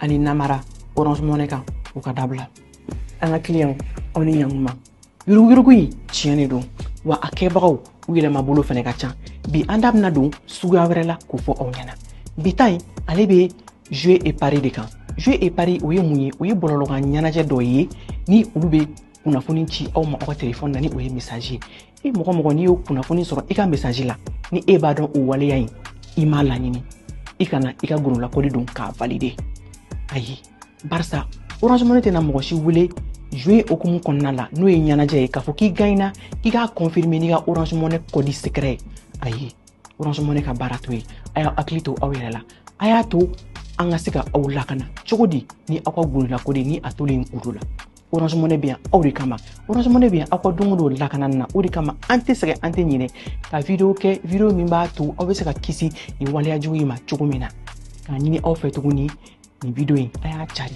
Ani namara Orange Money kan, o ka dabila. An ka client, aw ni ɲankuma. Yuruguyurugu in tiɲɛ de don, wa a kɛbagaw u yɛlɛma bolo fɛnɛ ka ca. Bi an da bɛna don suguya wɛrɛ la k'o fɔ aw ɲɛna. Bi ta in, ale bɛ jeu et pari de kan. Jeu et pari, o ye mun ye? O ye bɔlɔlɔkan ɲɛnajɛ dɔ ye ni olu bɛ kunnafoni ci aw ma aw ka telefɔni na, ni o ye message ye. E mɔgɔ mɔgɔ, n'i y'o kunnafoni sɔrɔ i ka message la, ni e b'a dɔn o waleya in i m'a laɲini, i kana i ka gololakɔli don k'a valider. Ayi, barisa Orange Money tɛna mɔgɔ si wele jeu hokumu kɔnɔna la, n'o ye ɲɛnajɛ ye, k'a fɔ k'i gagnera, k'i k'a confirmer n'i ka Orange Money code secret ye. Ayi, Orange Money ka baara t'o ye. A y'aw hakili to aw yɛrɛ la. A y'a to an ka se ka aw lakana cogo di ni aw ka gololakɔli ni a tolen kudo la. Orange Money bɛ yan aw de kama. Orange Money bɛ yan aw ka don o don lakana na. O de kama an tɛ sɛgɛn, an tɛ ɲinɛ ka video kɛ, video min b'a to aw bɛ se ka kisi nin waleya jugu in ma cogo min na. K'a ɲini aw fɛ tuguni, nin video in, a y'a cari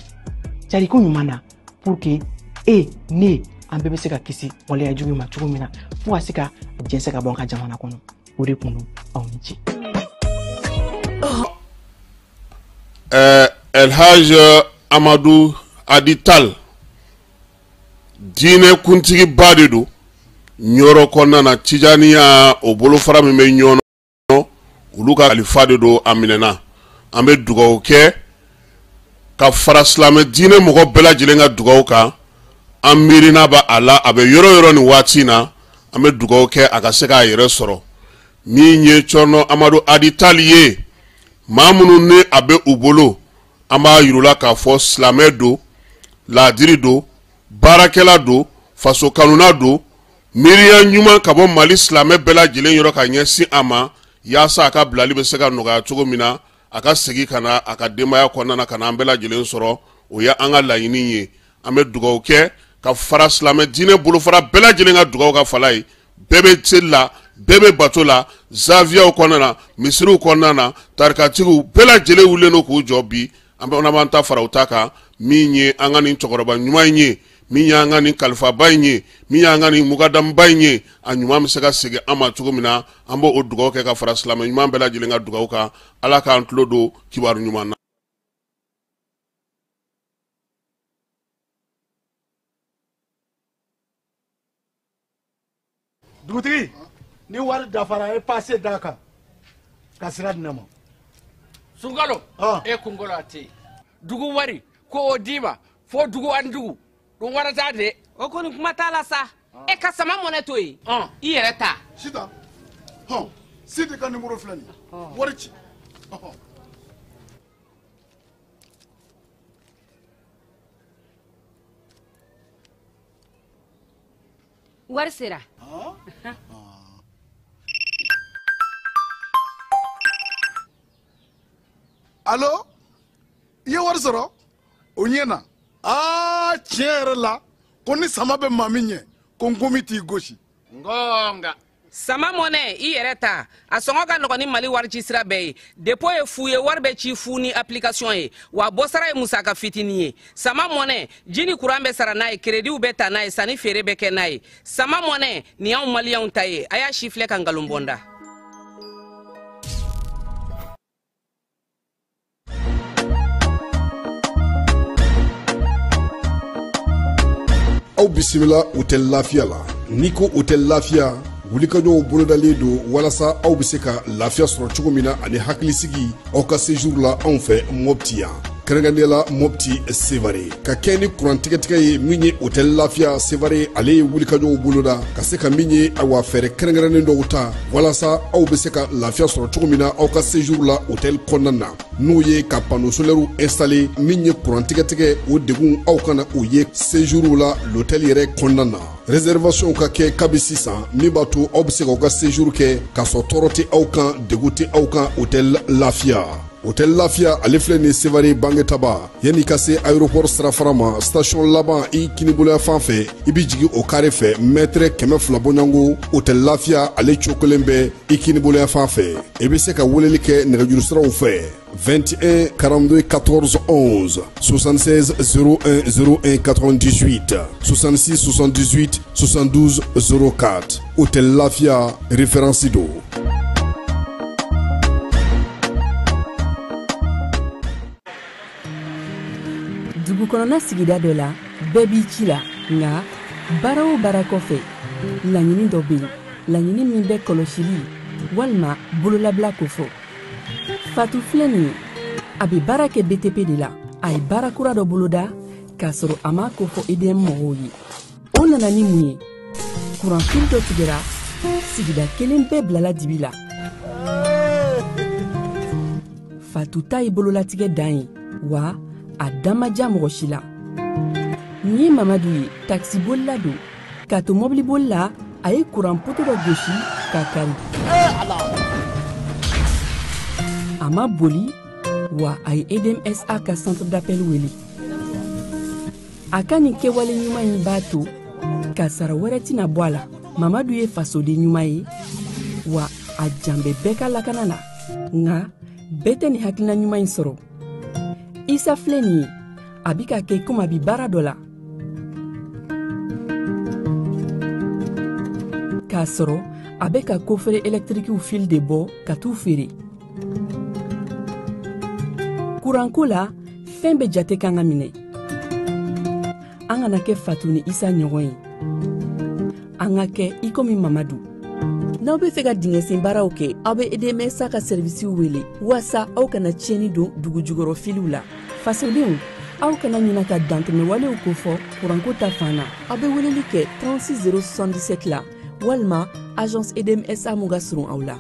cari ko ɲuman na, pour que e ne an bɛɛ bɛ se ka kisi waleya jugu in ma cogo min na, fo ka se ka jɛnsɛn ka bɔ an ka jamana kɔnɔ. O de kun don. Aw ni ce. Elhaj Amadu Adital, diinɛ kuntigiba de don Ɲɔrɔ kɔnɔna na. Tijaniya o bolofara min bɛ Ɲɔnɔ, olu ka kalifa de don. A minɛna, an bɛ dugawu kɛ ka fara silamɛ diinɛ mɔgɔ bɛɛ lajɛlen ka dugawu kan. An miirina b'a a la, a bɛ yɔrɔ yɔrɔ nin waati in na. An bɛ dugawu kɛ a ka se k'a yɛrɛ sɔrɔ. Min ye Cɔrɔnɔ Amadu Adital ye, maa minnu ni a bɛ u bolo, an b'a yir'u la k'a fɔ silamɛ don, laadiri don, baarakɛla don, faso kanuna don. Miiriya ɲuman ka bɔ Mali silamɛ bɛɛ lajɛlen yɔrɔ ka ɲɛsin a ma, yaasa a ka bilali bɛ se ka nɔgɔya cogo min na, a ka segin ka na a ka denbaya kɔnɔna na, ka na an bɛɛ lajɛlen sɔrɔ. O ye an ka laɲini ye. An bɛ dugawu kɛ ka fara silamɛ diinɛ bolofara bɛɛ lajɛlen ka dugawu ka fala ye. Bɛɛ bɛ seli la, bɛɛ bɛ bato la, zaviyaw kɔnɔna na, misiriw kɔnɔna na, tarikatigiw bɛɛ lajɛlen wulilen don k'u jɔ bi. An bɛ b'an ta fara u ta kan. Min ye an ka nin cɛkɔrɔba ɲuman in ye, min y'an ka nin kalifaba in ye, min y'an ka nin mugadamuba in ye, a ɲuman bɛ se ka segin an ma cogo min na, an b'o o dugawu kɛ ka fara silamɛ ɲuman bɛɛ lajɛlen ka dugawu kan. Ala k'an tulo don kibaru ɲuman na. Dugutigi, ni wari dafara, e passe d'a kan ka sira di ne ma. Sunkalo, e kunkolo a tɛ yen. Dugu wari ko o d'i ma fo dugu ani dugu dun wara t'a de. O kɔni kuma t'a la sa. E ka Sama Mɔnɛ to yen, i yɛrɛ ta. Sitan hɔn, Sidi ka nimoro filɛ nin ye, wari ci. Wari sera. Alo, i ye wari sɔrɔ o ɲɛ na. Aa, tiɲɛ yɛrɛ la, ko ni sama bɛ maa min ɲɛ, ko nkomi t'i gosi. Ngonga. Sama Mɔnɛ, i yɛrɛ ta, a sɔngɔ ka nɔgɔn ni Mali wari ci sira bɛɛ ye. Dépôt ye fu ye, wari bɛ ci fu ni application ye, wa bɔsara ye musaka fitinin ye. Sama Mɔnɛ, ji ni kuran bɛ sara n'a ye, créditw bɛ ta n'a ye, sanni feere bɛ kɛ n'a ye. Sama Mɔnɛ nin y'anw maliyɛnw ta ye. A y'a si filɛ ka nkalon bɔ n da. Aw bisimila Hôtel Lafiya la. N'i ko Hôtel Lafiya, wulikajɔw bolodalen don walasa aw bɛ se ka lafiya sɔrɔ cogo min na ani hakilisigi aw ka séjour la anw fɛ Mopti yan, kɛrɛnkɛrɛnnenya la Mopti Sevare. Ka kɛ ni kuran tigɛtigɛ ye, min ye Hôtel Lafiya Sevare, ale ye wulikajɔw boloda ka se ka min ye, awa, fɛɛrɛ kɛrɛnkɛrɛnnen dɔw ta walasa aw bɛ se ka lafiya sɔrɔ cogo min na aw ka séjour la hôtel kɔnɔna na, n'o ye ka panneau solaire installé. Min ye kuran tigɛtigɛ, o degun aw kana o ye séjour la l'hôtel yɛrɛ kɔnɔna na. Réservation ka kɛ kabi sisan, min b'a to aw bɛ se k'aw ka séjour kɛ k'a sɔrɔ tɔɔrɔ tɛ aw kan, degun tɛ aw kan. Hôtel Lafiya, Hôtel Lafiya, ale filɛ nin Sevare Bangetaba, yanni ka se aéroport sirafara ma, station laban i kiniboloya fan fɛ, i bɛ jigin o carré fɛ, mètre 200 bɔɲɔgɔnko, Hôtel Lafiya ale cokolen bɛ i kiniboloya fan fɛ. I bɛ se ka weleli kɛ nɛgɛjuru siraw fɛ: 21 42 14 11, 76 01 01 98, 66 78 72 04. Hôtel Lafia, référence do. Dugu kɔnɔna sigida dɔ la, bɛɛ b'i ci la, nka baara o baara kɔfɛ, laɲini dɔ bɛ yen, laɲini min bɛ kɔlɔsili walima bololabila kofɔ. Fatu filɛ nin ye, a bɛ baara kɛ BTP de la. A ye baara kura dɔ boloda k'a sɔrɔ a m'a kofɔ EDM mɔgɔw ye. O nana ni mun ye? Kuranfili dɔ tigɛra, sigida kelen bɛɛ bilala dibi la. Fatu ta ye bololatigɛ dan ye, wa a dan ma diya mɔgɔ si la. Nin ye Mamadu ye, takisibolila don. K'a to mɔbiliboli la, a ye kuran poto dɔ gosi k'a kari. A ma boli, wa a ye EDMSA ka centre d'appel wele. A ka nin kɛwale ɲuman in b'a to kasara wɛrɛ tɛna bɔ a la. Mamadu ye fasoden ɲuman ye, wa a jan bɛ bɛɛ ka lakana la. Nka bɛɛ tɛ nin hakilina ɲuman in sɔrɔ. Isa filɛ nin ye, a bɛ ka kɛ komi a bɛ baara dɔ la, k'a sɔrɔ a bɛ ka kofere ɛlɛtirikiw fil de bɔ ka t'u feere. Kuranko la, fɛn bɛɛ jate kan ka minɛ. An kana kɛ Fatu ni Isa ɲɔgɔn ye, an ka kɛ i komi Mamadu. N'aw bɛ fɛ ka dingɛsen baaraw kɛ, aw bɛ EDMSA ka sɛrivisiw wele waasa aw kana tiɲɛni don dugu jukɔrɔ filiw la. Fasodenw, aw kana ɲina ka dantɛmɛwalew kofɔ kuranko ta fan na. Aw bɛ weleli kɛ 36 077 la walima agence EDMSA mun ka surun aw la.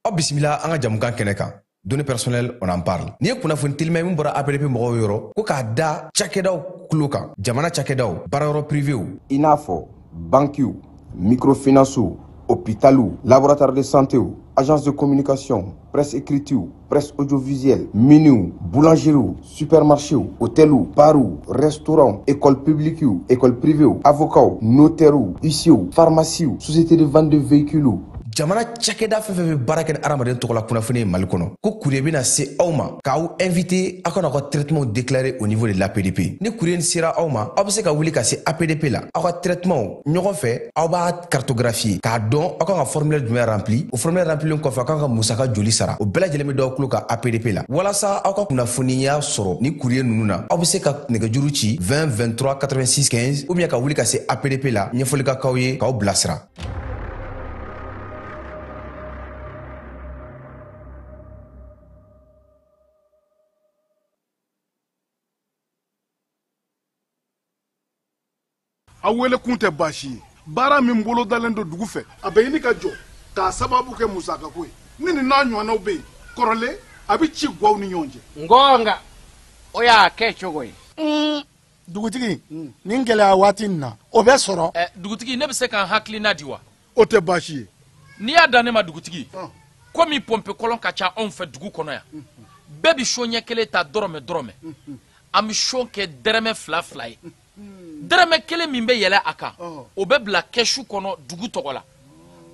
Aw bisimila an ka jamukan kɛnɛ kan. Données personnelles, on en parle. N'i ye kunnafoni telima ye min bɔra APDP mɔgɔw yɔrɔ, ko k'a da cakɛdaw kulo kan, jamana cakɛdaw, baarayɔrɔ privéw, i n'a fɔ bankiw, microfinancew, hôpitaliw, laboratoire de santéw, agence de communication, presse écritew, presse audiovisuelle, miniw, boulangeriew, supermarchéw, hôteliw, barw, restaurants, école publiquew, école privéew, avocats, notairew, huissierw, pharmaciew, société de vente de véhicules. Jamana cakɛda fɛn fɛn bɛ baara kɛ ni hadamaden tɔgɔla kunnafoni ye Mali kɔnɔ, ko courrier bɛna se aw ma k'aw invité aw kana aw ka traitement déclarer au niveau de l'APDP. Ni courrier sera aw ma, aw bɛ se ka wuli ka se APDP la, aw ka traitement ɲɔgɔn fɛ, aw b'a cartographier k'a dɔn aw kan ka formulaire jumɛn rempli. O formulaire remplilen kɔfɛ, aw kan ka musaka joli sara, o bɛɛ lajɛlen bɛ d'aw tulo kan APDP la. Walasa aw ka kunnafoniya sɔrɔ ni courrier ninnu na, aw bɛ se ka nɛgɛjuru ci 20 23 86 15 ou bien ka wuli ka se APDP la, ɲɛfɔli ka k'aw ye k'aw bilasira. A wele kun tɛ baasi ye. Baara min bolodalen don dugu fɛ, a bɛ ɲini ka jɔ k'a sababu kɛ musakako ye. Ni nin n'a ɲɔgɔnnaw bɛ yen kɔrɔlen, a bɛ ci guwaw ni ɲɔgɔn cɛ. Ngɔnga, o y'a kɛ cogo ye. Dugutigi, nin gɛlɛya waati in na, o bɛ sɔrɔ. Dugutigi, ne bɛ se ka n hakilina di wa? O tɛ baasi ye. N'i y'a dan ne ma dugutigi, komi pɔnpe kɔlɔn ka ca anw fɛ dugu kɔnɔ yan, bɛɛ bɛ so ɲɛ kelen ta dɔrɔmɛ dɔrɔmɛ, an bɛ so kɛ dɛrɛmɛ fila fila ye. Dɛrɛmɛ kelen min bɛ yɛlɛ a kan, o bɛ bila kɛsu kɔnɔ dugu tɔgɔ la.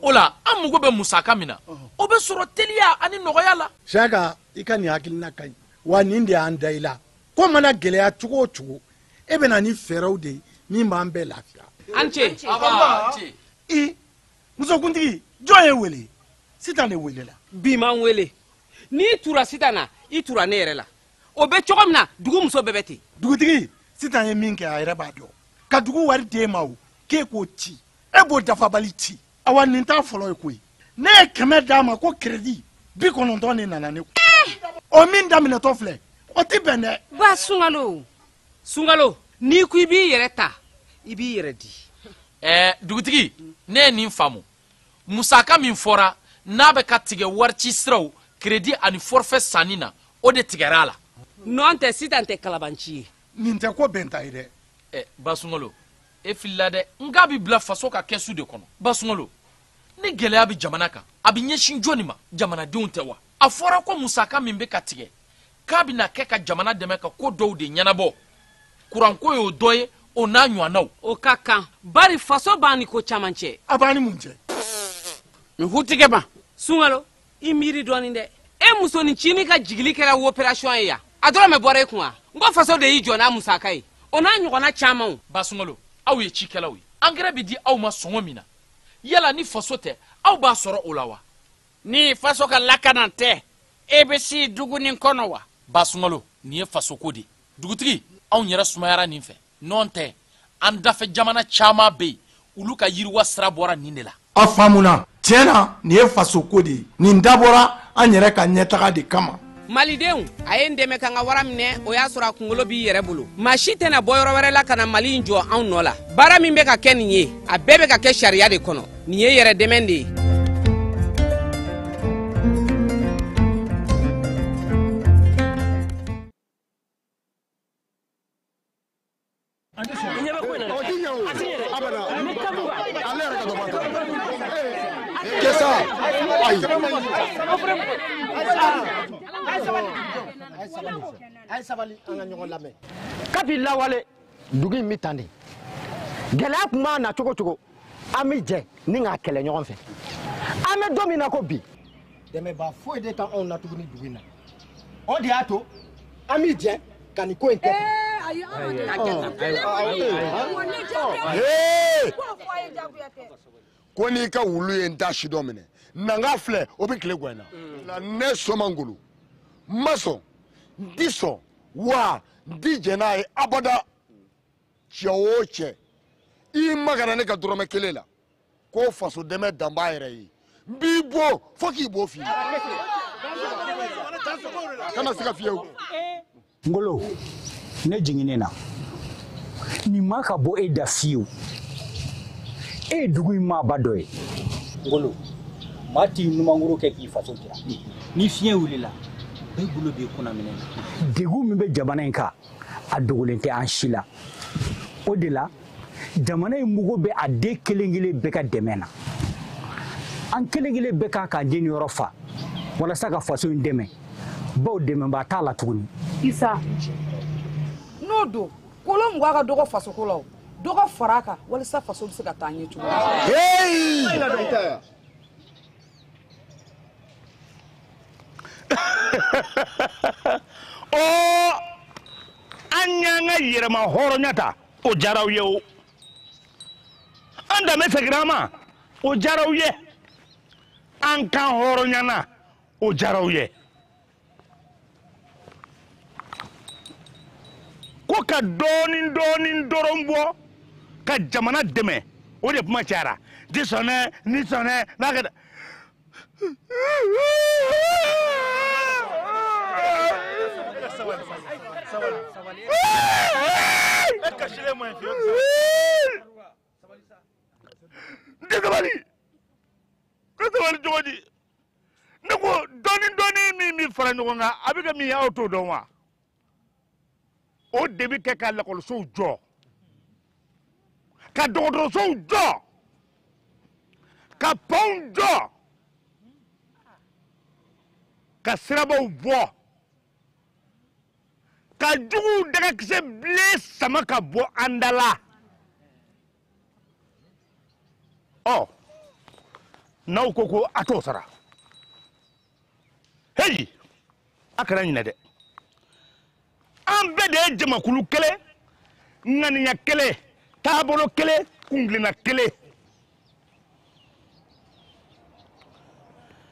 O la an mago bɛ musaka min na, o bɛ sɔrɔ teliya ani nɔgɔya la. Saka, i ka nin hakilina ka ɲi, wa nin de y'an da i la. Ko mana gɛlɛya cogo o cogo, e bɛ na ni fɛɛrɛw de ye min b'an bɛɛ lafiya. An ce. I musokuntigi, jɔn ye wele? Sitan de welela. Bi m'an wele. N'i tura Sitan na, i tura ne yɛrɛ la. O bɛ cogo min na, dugu muso bɛɛ bɛ ten. Dugutigi, Sitan ye min kɛ, a yɛrɛ b'a dɔn. Ka dugu wari d'e ma o, k'e k'o ci, e b'o dafabali ci. Awa nin t'a fɔlɔ ye koyi. Ne ye 100 d'a ma ko crédit 90 de nana ne kun. O min daminɛtɔ filɛ, o tɛ bɛn dɛ. Ba Sunkalo, Sunkalo, n'i ko i b'i yɛrɛ ta, i b'i yɛrɛ di. Dugutigi, ne ye nin faamu. Musaka min fɔra n'a bɛ ka tigɛ warici siraw, crédit ani forfait sanni na, o de tigɛra a la. Nɔn tɛ, Sitan tɛ kalabanci ye. Nin tɛ ko bɛnta ye dɛ. Ba Sunkalo, e filila dɛ. N k'a bɛ bila faso ka kɛsu de kɔnɔ. Ba Sunkalo, ni gɛlɛya bɛ jamana kan, a bɛ ɲɛsin jɔnni ma? Jamanadenw tɛ wa? A fɔra ko musaka min bɛ ka tigɛ, k'a bɛna kɛ ka jamana dɛmɛ ka ko dɔw de ɲɛnabɔ. Kuranko y'o dɔ ye, o n'a ɲɔgɔnnaw. O ka kan, bari faso b'an ni ko caman cɛ. A b'an ni mun cɛ? Mi hutige ma. Sunkalo i miiri dɔɔnin dɛ. E musonin cinin ka jigili kɛra opération ye yan. A dɔrɔn mɛ bɔra e kun wa? N ko faso de y'i jɔ n'a musaka ye. O n'a ɲɔgɔnna camanw. Ba Sunkalo aw ye cikɛlaw ye. Angɛrɛ bɛ di aw ma sɔngɔ min na. Yala ni faso tɛ aw b'a sɔrɔ o la wa? Ni faso ka lakana tɛ e bɛ si dugu nin kɔnɔ wa? Ba Sunkalo nin ye fasoko de ye. Dugutigi anw yɛrɛ sumayara nin fɛ. Nɔn tɛ an dafɛ jamana caman bɛ yen olu ka yiriwa sira bɔra nin de la. A faamuna tiɲɛ na nin ye fasoko de ye. Nin dabɔra an yɛrɛ ka ɲɛtaga de kama. Malidenw a ye n dɛmɛ ka n ka wara minɛ o y'a sɔrɔ a kunkolo b'i yɛrɛ bolo. Maa si tɛna bɔ yɔrɔ wɛrɛ la ka na Mali in jɔ anw nɔ la. Baara min bɛ ka kɛ nin ye a bɛɛ bɛ ka kɛ sariya de kɔnɔ. Nin ye yɛrɛ dɛmɛ de ye. Kabi lawale dugu in bɛ tan de gɛlɛya tun b'a na cogo cogo an bɛ jɛ ni k'a kɛlɛ ɲɔgɔn fɛ an bɛ don min na ko bi dɛmɛbaa foyi de t'anw na tuguni dugu in na o de y'a to an bɛ jɛ ka nin ko in kɛ tan. Ko n'i ka wulu ye n ta si dɔ minɛ na n ka filɛ o bɛ tile guwan na ne Sɔmangolo n ma sɔn n ti sɔn wa n ti jɛn n'a ye abada. Cɛ o cɛ i magara ne ka dɔrɔmɛ kelen la ko faso dɛmɛ dan b'a yɛrɛ ye n b'i bɔ fo k'i bɔ f'i ye kana se ka fiyewu. Ngolo ne jiginnen na nin ma ka bɔ e da fiyewu. E ye dugu in maaba dɔ ye. Ngolo maa t'i numankuru kɛ k'i faso jira. Ni fiɲɛ wulila bɛɛ bolo b'i kunna minɛ na. Degun min bɛ jamana in kan a dogolen tɛ an si la. O de la jamana in mago bɛ a den kelen kelen bɛɛ ka dɛmɛ na. An kelen kelen bɛɛ kan k'an den yɔrɔ fa walasa ka faso in dɛmɛ. Bawo dɛmɛbaa t'a la tuguni. Isa n'o don kolon mugan ka dɔgɔ fasoko la o dɔ ka fara a kan walasa faso bɛ se ka taa ɲɛ cogo min. Ɔ an y'an ka yɛrɛma hɔrɔnya ta o diyara aw ye o an danbe seginna an ma o diyara aw ye an kan hɔrɔnyana o diyara aw ye ko ka dɔɔnin dɔɔnin dɔrɔn bɔ ka jamana dɛmɛ o de kuma cayara ti sɔnɛ ni sɔnɛ n'a kɛ. N tɛ sabali ka sabali cogo di ne ko dɔɔnin dɔɔnin min bɛ fara ɲɔgɔn kan a bɛ kɛ min ye aw t'o dɔn wa o de bɛ kɛ ka lakɔlisow jɔ ka dɔgɔtɔrɔsow jɔ ka pɔnw jɔ ka sirabaw bɔ ka juguw dagakisɛ bilen sama ka bɔ an da la. Ɔ n'aw ko ko a t'o sara heyi a kana ɲinɛ dɛ an bɛɛ de ye jamakulu kelen ŋaniya kelen taabolo kelen kuntilenna kelen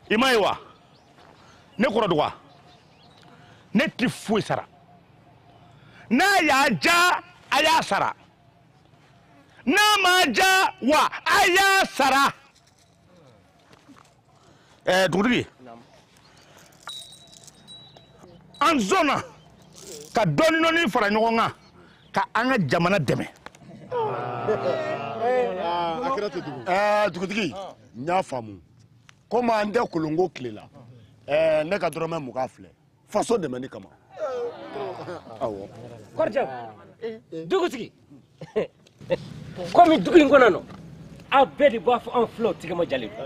i m'a ye wa ne kɔrɔ dɔgɔ ne ti foyi sara n'a y'a ja a y'a sara n'a ma ja wa a y'a sara. Dugutigi an sɔnna ka dɔɔni dɔɔni fara ɲɔgɔn kan ka an ka jamana dɛmɛ. Dugutigi n y'a faamu komi an tɛ kolonko tile la ne ka dɔrɔmɛ 20 filɛ faso dɛmɛni kama. Awɔ. Kɔrɔjɛ dugutigi komi dugu in kɔnɔ nɔ aw bɛɛ de b'a fɔ anw filaw tigɛ ma jalen don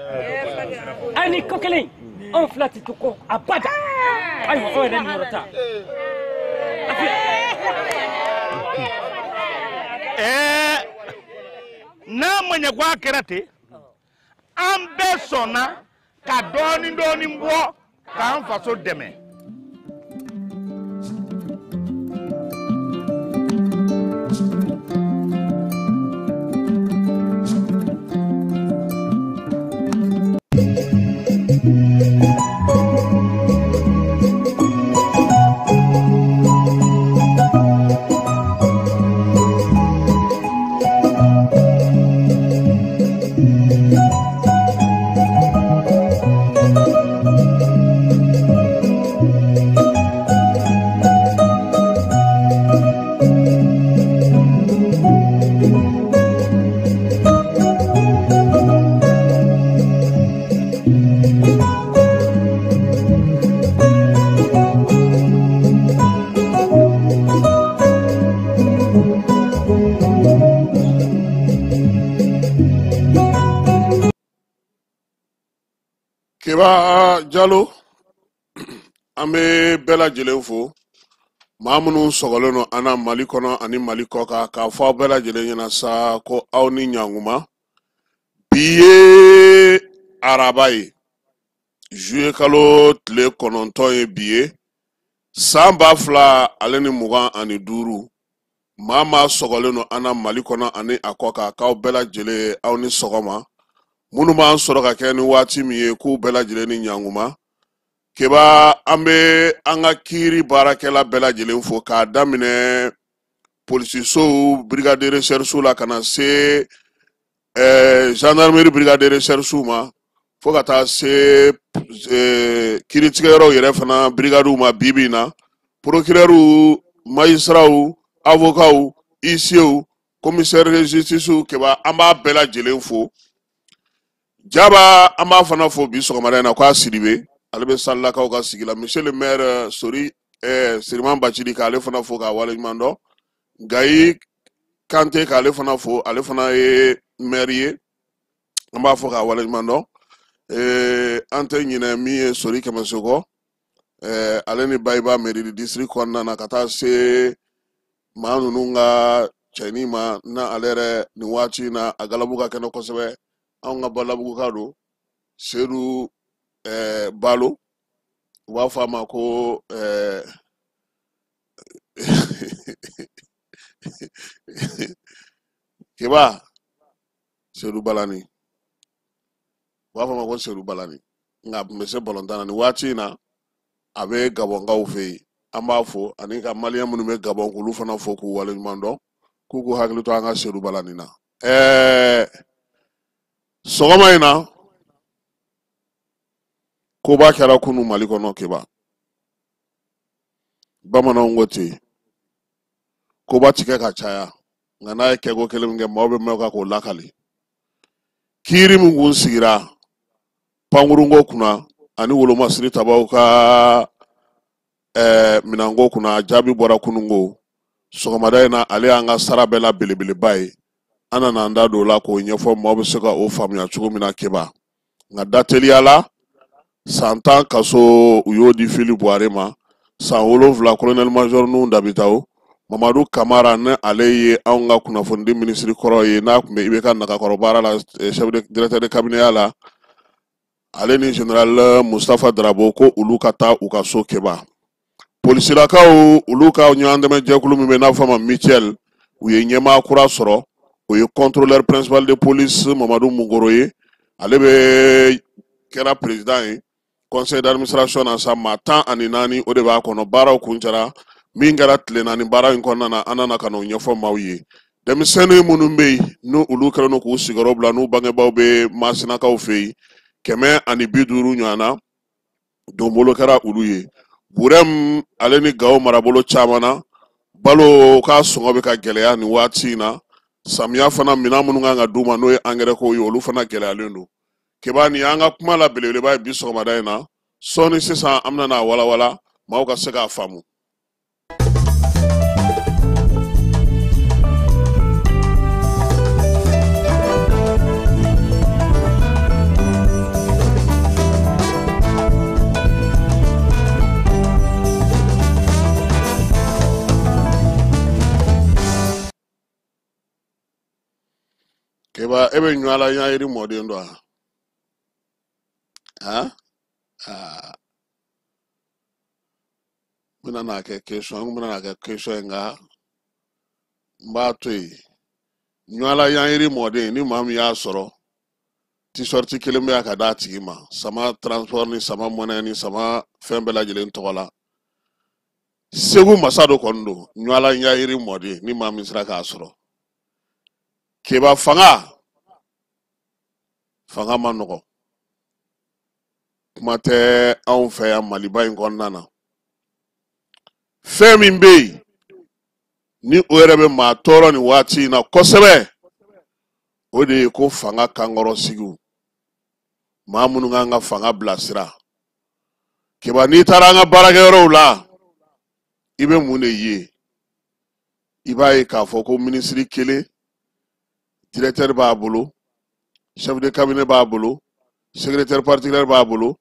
ani ko kelen anw fila tɛ to kɔ abada ayiwa aw yɛrɛ niyɔrɔ ta. N'a ma ɲɛ ko a kɛra ten An bɛɛ sɔnna ka dɔɔni dɔɔni bɔ k'an faso dɛmɛ. Keba Jalo, an bɛ bɛɛ lajɛlen fo, maa minnu sɔgɔlen don an na Mali kɔnɔ ani Mali kɔ kan, k'a fɔ aw bɛɛ lajɛlen ɲɛna sa ko aw ni ɲankuma. Bi ye araba ye, juillet kalo tile 9 ye bi ye, san 2025. Maa maa sɔgɔlen don an na Mali kɔnɔ ani a kɔ kan, k'aw bɛɛ lajɛlen aw ni sɔgɔma. Minnu b'an sɔrɔ ka kɛ ni waati min ye, k'u bɛɛ lajɛlen ni ɲankuma. Keba, an bɛ an ka kiiri baarakɛla bɛɛ lajɛlen fo, k'a daminɛ polisisow brigade de recherche la ka na se gendarmerie brigade de recherche ma, fo ka taa se kiiritigɛyɔrɔw yɛrɛ fana brigades ma bi bi in na, procureur, magistrats, avocats, huissiers, commissaire de justice. Keba, an b'a bɛɛ lajɛlen fo. Jaba, an b'a fana fo bi sɔgɔmada in na k'a Sidibe, ale bɛ Salilakaw ka sigi la. Monsieur le maire Sori Siriman Bacili, k'ale fana fo k'a waleɲuman dɔn. Gayi Kante, k'ale fana fo, ale fana ye maire ye, an b'a fɔ k'a waleɲuman dɔn. An tɛ ɲinɛ min ye Sori Kɛmɛso kɔ, ale ni Bayiba mairie district kɔnɔna na, ka taa se maa ninnu ka cɛnin ma, na ale yɛrɛ nin waati in na a galabu ka kɛnɛ kosɛbɛ, anw ka Balabuguka don, Sedu Balo, u b'a fɔ a ma ko Keba Sedu Balani, u b'a fɔ a ma ko Sedu Balani, nka a tun bɛ se balontan na. Nin waati in na a bɛ Gabɔnkaw fɛ yen, an b'a fo, ani ka maliyɛn minnu bɛ Gabɔn k'olu fana fo k'u waleɲuman dɔn, k'u k'u hakili to an ka Sedu Balani na. Sɔgɔma in na, koba kɛra kunu Mali kɔnɔ. Keba, bamananw ko ten, koba ti kɛ ka caya, nka n'a ye kɛko kelen min kɛ, maaw bɛ mɛn o kan k'o lakali. Kiiri min kun sigira pankurunko kunna ani wolomasiri tabaw ka minɛnko kunna, jaabi bɔra kununko sɔgɔmada in na. Ale y'an ka sara bɛɛ la belebeleba ye. An nana an da don o la k'o ɲɛfɔ maaw bɛ se ka o faamuya cogo min na. Keba, nka da teliya la, san 10 kaso u y'o di Fili Buware ma, san 7 colonel major Nuhu Dabitawo. Mamadu Kamara, ni ale ye anw ka kunnafonidi minisiri kɔrɔ ye, n'a tun bɛ IBK nagakɔrɔ baara la, chef de directeur de cabinet la, ale ni général Mustafa Darabo, ko olu ka taa u ka so. Keba, polisilakaw olu ka ɲɔgɔn dɛmɛ jɛkulu min bɛ n'a fɔ a ma Mutuelle, u ye ɲɛmaa kura sɔrɔ, o ye contrôleur principal de police Mamadu Mugoro ye. Ale bɛ kɛra président ye conseil d'administration na sa. Maa 14, o de b'a kɔnɔ. Baaraw kuncɛra min kɛra tile 4 baara in kɔnɔna na, an nana ka n'o ɲɛfɔ maaw ye. Denmisɛnnin minnu bɛ yen n'u olu kɛlen don k'u sigiyɔrɔ bila, n'u bangebaaw bɛ Masinakaw fɛ yen, 150 ɲɔgɔn na, donbolo kɛra olu ye. Burɛm ale ni Gawo marabolo caman na, balo k'a sɔngɔ bɛ ka gɛlɛya nin waati in na. Samiya fana, minɛn minnu kan ka d'u ma, n'o ye angɛrɛ kow ye, olu fana gɛlɛyalen don. Keba, nin y'an ka kuma la belebeleba ye bi sɔgɔmada in na. Sɔɔni sisan, an bɛna n'a walawala maaw ka se k'a faamu. Keba, e bɛ ɲɔ la ɲayiri mɔden dɔ wa? Han, aa, n bɛna n'a kɛ question, n bɛna n'a kɛ question ye, nka n b'a to yen. Ɲɔla Yanyiri mɔden, ni maa min y'a sɔrɔ, t-shirt kelen bɛ yan ka d'a tigi ma, Sama Transport ni Sama Money ni Sama fɛn bɛɛ lajɛlen tɔgɔ la. Segu masa dɔ kɔni don, Ɲɔla Yanyiri mɔden, ni maa min sera k'a sɔrɔ. Keba, fanga fanga ma nɔgɔ, kuma tɛ anw fɛ yan Maliba in kɔnɔna na. Fɛn min bɛ yen ni o yɛrɛ bɛ maa tɔɔrɔ nin waati in na kosɛbɛ, o de ye ko fanga kankɔrɔsigiw, maa minnu kan ka fanga bilasira. Keba, n'i taara an ka baarakɛyɔrɔw la, i bɛ mun de ye? I b'a ye k'a fɔ ko minisiri kelen, directeur b'a bolo, chef de cabinet b'a bolo, secrétaire particulier b'a bolo,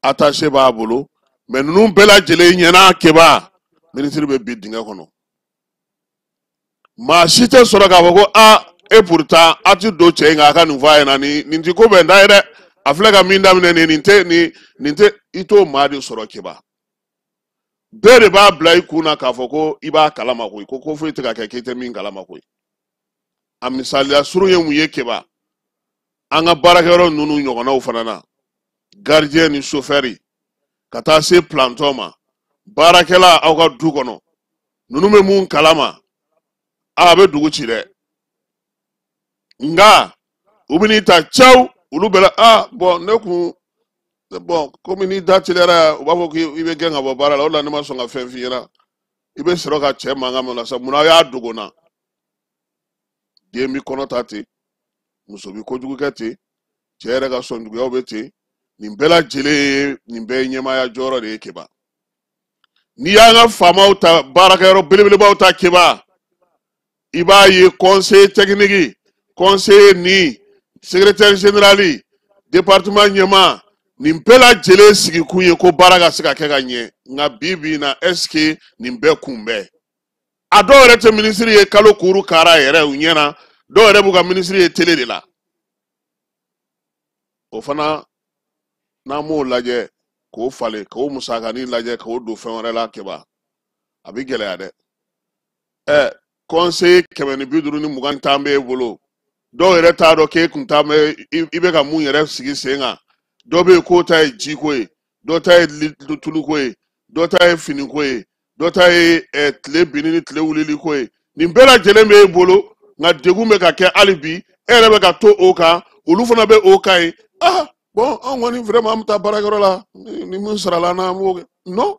attaché b'a bolo, mais ninnu bɛɛ lajɛlen ɲɛna. Keba, minisiri bɛ bi dingɛ kɔnɔ, maa si tɛ sɔrɔ k'a fɔ ko a et pourtant a ti don cɛ in kan, a ka nin fɔ a ɲɛna, nin ti ko bɛn da ye dɛ, a filɛ ka min daminɛ nin, nin tɛ nin tɛ. I t'o maa de sɔrɔ. Keba, bɛɛ de b'a bila i kun na k'a fɔ ko i b'a kalama koyi, ko foyi tɛ ka kɛ k'i tɛ min kalama koyi. A misaliya surun ye mun ye? Keba, an ka baarakɛyɔrɔ ninnu ɲɔgɔnnaw fana na, gardien ni chauffeur ka taa se planton ma, baarakɛla aw ka du kɔnɔ, ninnu bɛ mun kalama? A bɛ dugu ci dɛ, nka u bɛ n'i ta caw, olu bɛɛ la. A bɔn, ne kun bɔn, komi n'i da teliyara, u b'a fɔ k'i bɛ gɛn ka bɔ baara la. O de la ne ma sɔn ka fɛn f'i ɲɛna. I bɛ sɔrɔ ka cɛ mankan mɛn o la sa. Munna aw y'a dogo n na? Den bɛ kɔnɔ ta ten, muso bɛ kojugu kɛ ten, cɛ yɛrɛ ka sɔnjuguyaw bɛ ten. Nin bɛɛ lajɛlen ye, nin bɛɛ ye ɲɛmaaya jɔyɔrɔ de ye. Keba, n'i y'an ka faamaw ta, baarakɛyɔrɔ belebelebaw ta, Keba, i b'a ye conseiller technique, conseiller ni secrétaire général, département ɲɛmaa, nin bɛɛ lajɛlen sigikun ye ko baara ka se ka kɛ ka ɲɛ. Nka bi bi in na, est ce que nin bɛɛ kun bɛ? A dɔw yɛrɛ tɛ minisiri ye kalo kuru kara yɛrɛ u ɲɛna, dɔw yɛrɛ b'u ka minisiri ye télé de la. O fana, n'an m'o lajɛ k'o falen, k'o musakanin lajɛ k'o don fɛn wɛrɛ la, Keba, a bɛ gɛlɛya dɛ. Conseiller 150 b'e bolo, dɔw yɛrɛ t'a dɔn k'e kun ta bɛ i bɛ ka mun yɛrɛ sigi sen kan. Dɔ bɛ yen k'o ta ye jiko ye, dɔ ta ye tuluko ye, dɔ ta ye finiko ye, dɔ ta ye tile binni ni tile wulili ko ye. Nin bɛɛ lajɛlen b'e bolo, nka degun bɛ ka kɛ hali bi, e yɛrɛ bɛ ka to o kan, olu fana bɛ o kan ye. Ah bon, anw kɔni vraiment an bɛ taa baarakɛyɔrɔ la ni min sarala an na, an b'o kɛ. Non,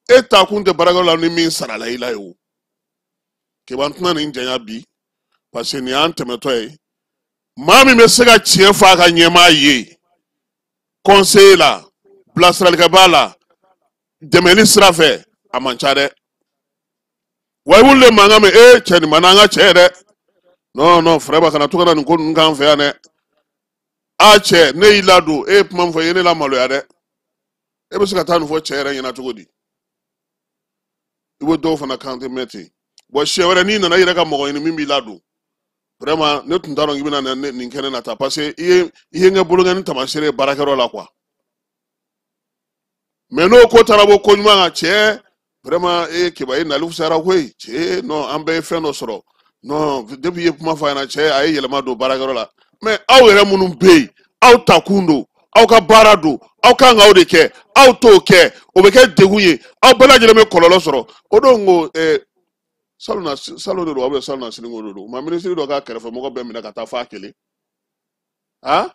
e taa kun tɛ baarakɛyɔrɔ la ni min sarala i la ye. O Keba, n tɛna nin janya bi, parce que nin y'an tɛmɛtɔ ye. Maa min bɛ se ka tiɲɛ fɔ a ka ɲɛmaa ye conseiller la, bilasiralikɛbaa la, dɛmɛni sira fɛ, a man ca dɛ. Wa i b'olu de mankan mɛn: ee cɛ, nin man d'an ka cɛ ye dɛ. Non non, vraiment, kana to ka na nin ko ninnu k'an fɛ yan dɛ. A cɛ, ne y'i ladon, e ye kuma min fɔ, i ye ne lamaloya dɛ. E bɛ se ka taa nin fɔ cɛ yɛrɛ ɲɛna cogo di? I bɛ dɔw fana kan tɛ mɛn ten. Bɔn, siɲɛ wɛrɛ n'i nana, i yɛrɛ ka mɔgɔ ɲini min b'i ladon. Vraiment, ne tun t'a dɔn k'i bɛna nin kɛ ne na tan, parce que i ye n kɛ bolonkɛni taamasere ye baarakɛyɔrɔ la quoi. Mais n'o ko taara bɔ ko ɲuman kan, cɛ, vraiment, e Keba, e nali fisayara koyi. Cɛ, non, an bɛɛ ye fɛn dɔ sɔrɔ. Non, depuis i ye kuma fɔ a ɲɛna, cɛ, a ye yɛlɛma don baarakɛyɔrɔ la. Mais aw yɛrɛ minnu bɛ yen, aw ta kun don, aw ka baara don, aw kan k'aw de kɛ, aw t'o kɛ, o bɛ kɛ degun ye, aw bɛɛ lajɛlen bɛ kɔlɔlɔ sɔrɔ. O don ko salon na, salon de don, aw bɛ salon na, siniko de don. U ma minisiri dɔ ka kɛrɛfɛmɔgɔ bɛɛ minɛ ka taa f'a kelen. Han,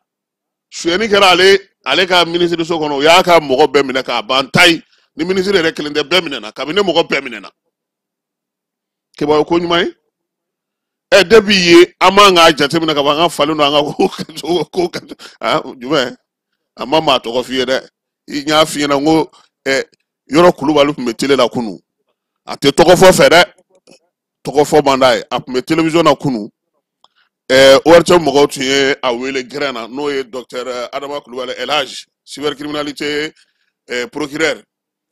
suyɛnni kɛra ale ka minisiriso kɔnɔ, u y'a ka mɔgɔ bɛɛ minɛ k'a ban tayi. Ni minisiri yɛrɛ kelen tɛ, bɛɛ minɛna, kabini mɔgɔ bɛɛ minɛna. Keba, o ko ɲuman ye. Depuis ye, an man k'a jateminɛ ka fɔ an ka falen don, an ka ko kɛcogo ko kɛcogo. Ah, jumɛn? A ma maa tɔgɔ f'i ye dɛ. I y'a f'i ɲɛna n ko yɔrɔ Kulubali tun bɛ télé la kunun, a tɛ tɔgɔ fɔ fɛ dɛ, tɔgɔ fɔ man d'a ye. A tun bɛ télévision na kunun, ORTM mɔgɔw tun ye a wele gɛrɛn na, n'o ye docteur Adama Kulubali Elhadj, cybercriminalité procureur.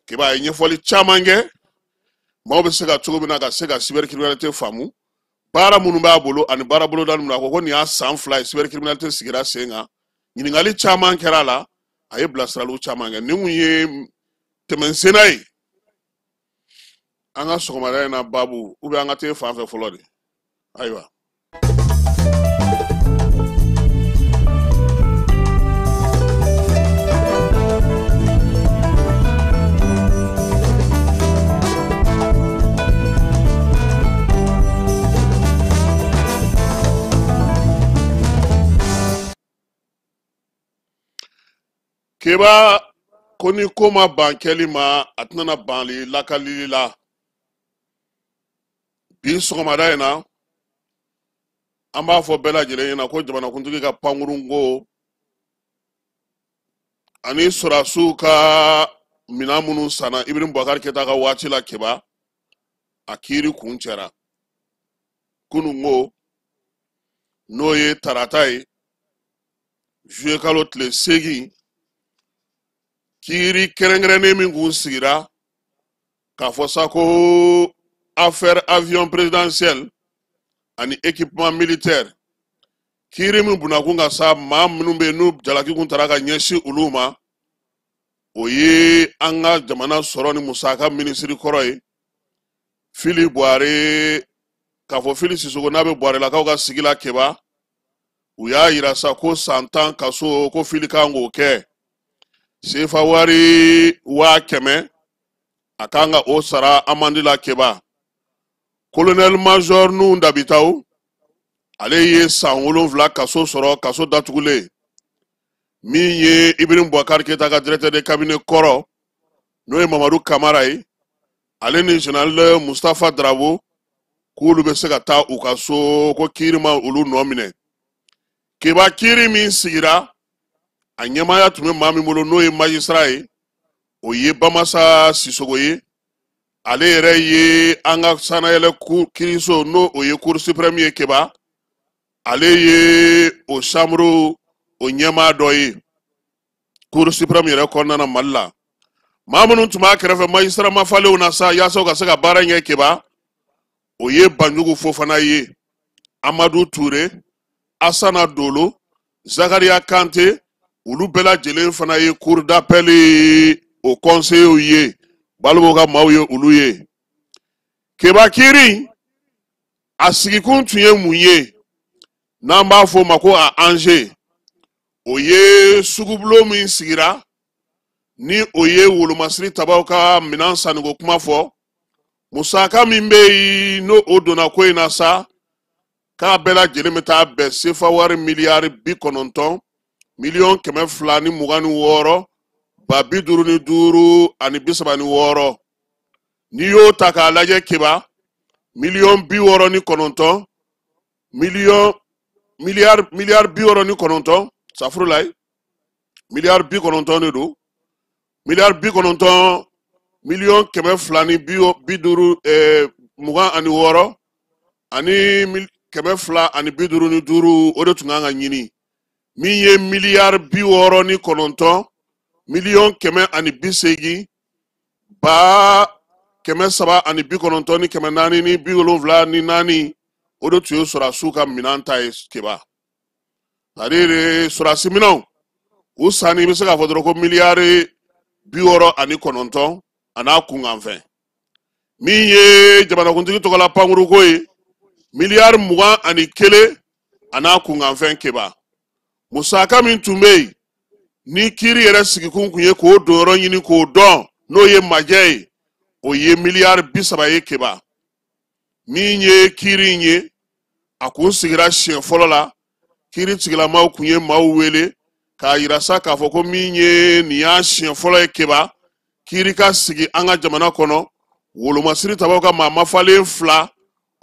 Keba, a ye ɲɛfɔli caman kɛ maaw bɛ se ka cogo min na ka se ka cybercriminalité faamu, baara minnu b'a bolo ani baara bolodali minnu. A ko nin y'a san 2 ye cybercriminalité sigira sen kan. Ɲininkali caman kɛra a la. A ye bilasiraliw caman kɛ. Nin kun ye tɛmɛnsenna ye an ka sɔgɔmada in na baabu, ou bien an ka t'e fan fɛ fɔlɔ de. Ayiwa. Keba ko ni ko ma ban kɛli ma, a tɛna banli lakalili la. Bi sɔgɔmada in na, an b'a fɔ bɛɛ lajɛlen ɲɛna ko jamanakuntigi ka pankurunko ani sɔrɔdasiw ka minɛn minnu sanna Ibrahim Boubacar Keita ka waati la Keba, a kiiri kuncɛra kununko, n'o ye tarata ye, juillet kalo tile 8, kiiri kɛrɛnkɛrɛnnen min kun sigira k'a fɔ sa ko affaire avion présidentiel ani équipement militaire, kiiri min bunakun ka sa maa minnu bɛ yen n'u jalaki kun tara ka ɲɛsin olu ma, o ye an ka jamana sɔrɔ ni musaka minisiri kɔrɔ ye Fili Buware, k'a fɔ Fili Sisoko n'a bɛ Buwarelakaw ka sigi la Keba. U y'a yira sa ko san 10 kaso ko Fili kan k'o kɛ, sefa wari 100,000 a kan ka o sara amandi la Keba. Colonel Major Nuhu Dabitaw, ale ye san 7 kaso sɔrɔ, kaso datugulen. Min ye Ibrahim Boubacar Keita ka directeur de cabinet kɔrɔ, n'o ye Mamadu Kamara ye, ale ni général Mustapha Drabo, k'olu bɛ se ka taa u ka so, ko kiiri ma olu nɔ minɛ. Keba kiiri min sigira, a ɲɛmaaya tun bɛ maa min bolo n'o ye magistrat ye, o ye Bamasa Sisoko ye. Ale yɛrɛ ye an ka sanayɛlɛ kiiriso, n'o o ye Cour suprême ye Keba, ale ye o chambre o ɲɛmaa dɔ ye Cour suprême yɛrɛ kɔnɔna na Mali la. Maa minnu tun b'a kɛrɛfɛ magistrat mafalenw na sa, yaasa u ka se ka baara in kɛ Keba, o ye Banjugu Fofana ye, Amadu Ture, Asana Dolo, Zakaria Kante, olu bɛɛ lajɛlen fana ye cour d'appel o conseillers ye, Balibo ka maaw ye olu ye. Keba kiiri a sigikun tun ye mun ye, n'an b'a fɔ o ma ko a enjeu, o ye sugubulon min sigira ni o ye wolomasiri tabaw ka minɛn sanniko kuma fɔ, musaka min bɛ yen n'o o donna ko in na sa, k'a bɛɛ lajɛlen bɛ taa bɛn sefa wari miliyari 90, 226 055 36. N'i y'o ta k'a lajɛ Keba, 69 miliyɔn miliyari 69, safurulayi, miliyari 90 de don, miliyari 90 250 26 ani 255, o de tun kan ka ɲini. Min ye miliyari 69 180 390 474, o de tun ye sɔrɔdasiw ka minɛn ta ye Keba. C'est-à-dire sɔrɔdasi minɛnw u sanni, i bɛ se k'a fɔ dɔrɔn ko miliyari 69 a n'a kunkanfɛn. Min ye jamanakuntigi tɔgɔla pankuruko ye, miliyari 21 a n'a kunkanfɛn Keba. Musaka min tun bɛ yen ni kiiri yɛrɛ sigikun kun ye k'o donyɔrɔ ɲini k'o dɔn, n'o ye majɛ ye, o ye miliyari 30 ye Keba. Min ye kiiri in ye, a kun sigira siɲɛ fɔlɔ la, kiiri tigilamaw kun ye maaw wele k'a yira sa k'a fɔ ko min ye nin y'a siɲɛ fɔlɔ ye Keba, kiiri ka sigi an ka jamana kɔnɔ, wolomasiri tabaw ka maa mafalen 2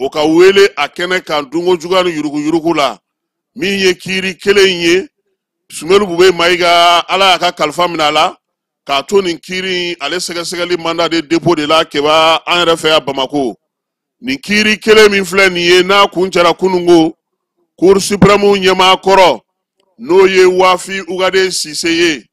o ka wele a kɛnɛ kan dunko juguya ni yuruguyurugu la. Min ye kiiri kelen in ye, Sumelu Bube Mayiga, Ala y'a ka kalifa minɛ a la k'a to nin kiiri in ale sɛgɛsɛgɛli mandat de dépôt de la Keba an yɛrɛ fɛ yan Bamako. Nin kiiri kelen min filɛ nin ye, n'a kun cɛra kununko, Cour suprême ɲɛmaa kɔrɔ n'o ye Wafi Ugade Sise ye,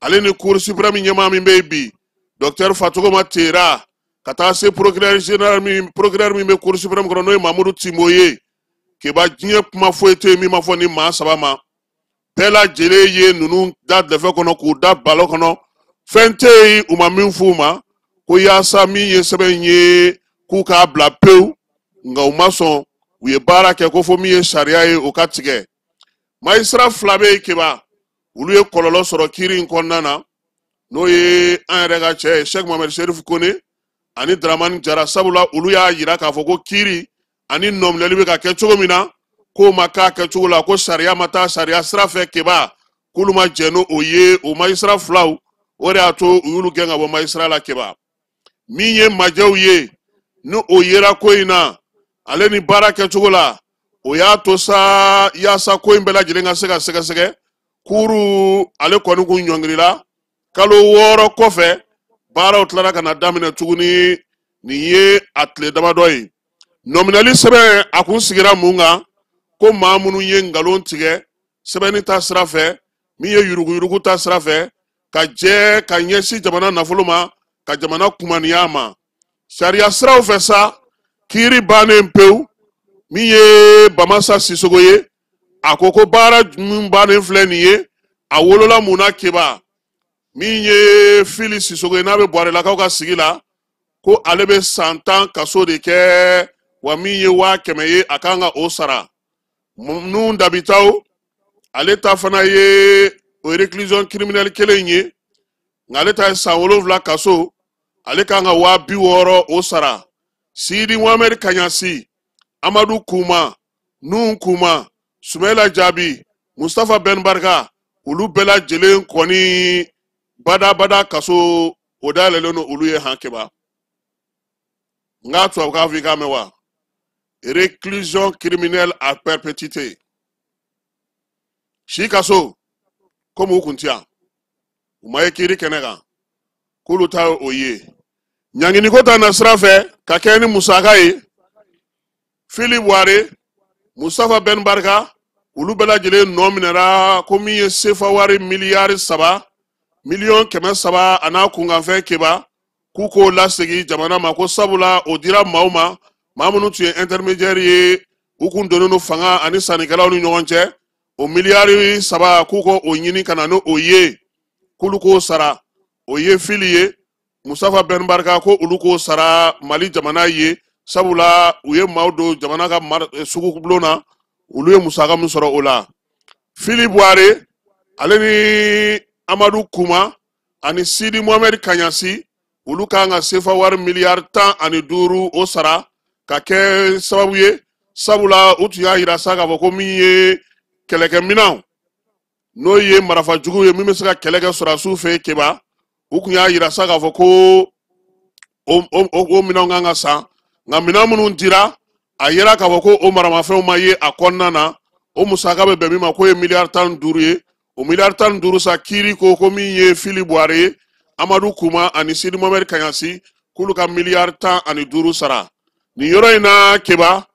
ale ni Cour suprême ɲɛmaa min bɛ yen bi, docteur Fatogoma Tera, ka taa se procureur général min, procureur min bɛ Cour suprême kɔnɔ n'o ye Mamudu Timbo ye. Keba diɲɛ kuma foyi tɛ yen min ma fɔ ni maa 3 ma. Bɛɛ lajɛlen ye ninnu da dɛfɛ kɔnɔ k'u da balo kɔnɔ, fɛn tɛ yen u ma min f'u ma, ko yaasa min ye sɛbɛn ye k'u k'a bila pewu, nka u ma sɔn. U ye baara kɛ ko fo min ye sariya ye o ka tigɛ. Magistrat 2 bɛ yen Keba, olu ye kɔlɔlɔ sɔrɔ kiiri in kɔnɔna na, n'o ye an yɛrɛ ka cɛ ye Cheikh Mohamed Cherif Kone ani Dramane Jara, sabula olu y'a yira k'a fɔ ko kiiri ani nɔminɛli bɛ ka kɛ cogo min na, k'o ma k'a kɛcogo la, ko sariya ma taa sariya sira fɛ Keba, k'olu ma jɛn n'o ye. O magistrat 2, o de y'a to u y'olu gɛn ka bɔ magistrat la Keba. Min ye majɛw ye ni o yera ko in na ale ni baara kɛcogo la, o y'a to sa yaasa ko in bɛɛ lajɛlen ka se ka sɛgɛsɛgɛ. Kuru ale kɔni kun ɲɔngirila kalo 6 kɔfɛ, baaraw tilara ka na daminɛ tuguni. Nin ye a tile damadɔ ye. Nɔminɛli sɛbɛn a kun sigira mun kan? Ko maa minnu ye nkalon tigɛ sɛbɛnni ta sira fɛ, min ye yuruguyurugu ta sira fɛ, ka jɛ ka ɲɛsin jamana nafolo ma, ka jamana kumaniya ma. Sariya siraw fɛ sa, kiiri bannen pewu. Min ye Bamasa Sisogo ye, a ko ko baara min bannen filɛ nin ye, a wolola mun na Keba? Min ye Fili Sisogo ye, n'a bɛ Buwarelakaw ka sigi la, ko ale bɛ san 10 kaso de kɛ, wa min ye 100,000 ye, a kan ka o sara. Nun Dabitaw, ale ta fana ye o réclusion criminelle kelen ye, nka ale ta ye san 7 kaso, ale kan ka 60,000 o sara. Sidi Mohamed Kaɲasi, Amadu Kuma, Nun Kuma, Sumayila Jaabi, Mustafa Ben Barka, olu bɛɛ lajɛlen kɔni badabada kaso o dayɛlɛlen don olu ye han Keba. N k'a tubabukan fɔ i k'a mɛn wa? Réclusion criminelle à perpétuité. Si kaso, komi u kun ti yan, u ma ye kiiri kɛnɛ kan, k'olu ta ye o ye. Ɲanginiko ta na sira fɛ ka kɛ ni musaka ye, Fili Buware, Mustafa Ben Barka, olu bɛɛ lajɛlen nɔ minɛra ko min ye sefa wari miliyari 3, 300,000,000 a n'a kunkanfɛn Keba, k'u k'o lasegin jamana ma, ko sabula o dira maaw ma, maa minnu tun ye intermédiaire ye, u kun donnen don fanga ani sannikɛlaw ni ɲɔgɔn cɛ. O miliyari 3 k'u k'o ɲini ka na n'o ye, k'olu k'o sara. O ye Fili ye, Mustafa Ben Barka, ko olu k'o sara Mali jamana ye, sabula u ye maaw don jamana ka sugubulon na, olu ye musaka min sɔrɔ o la. Fili Buware, ale ni Amadu Kuma ani Sidi Mohamed Kaɲasi, olu kan ka sefa wari miliyari 15 o sara ka kɛ sababu ye, sabula u tun y'a yira sa k'a fɔ ko min ye kɛlɛkɛminɛnw, n'o ye marifajugu ye min bɛ se ka kɛlɛ kɛ sɔrɔdasiw fɛ Keba, u tun y'a yira sa k'a fɔ ko o minɛnw kan ka san, nka minɛn minnu dira, a yira k'a fɔ ko o maramafɛnw ma ye a kɔnɔna na. O musaka bɛ bɛn min ma, k'o ye miliyari 15 ye. O miliyari 15 sa, kiiri ko ko min ye Fili Buware ye, Amadu Kuma ani Sidi Mohamed Kaɲasi, k'olu ka miliyari 15 sara. Nin yɔrɔ in na Keba,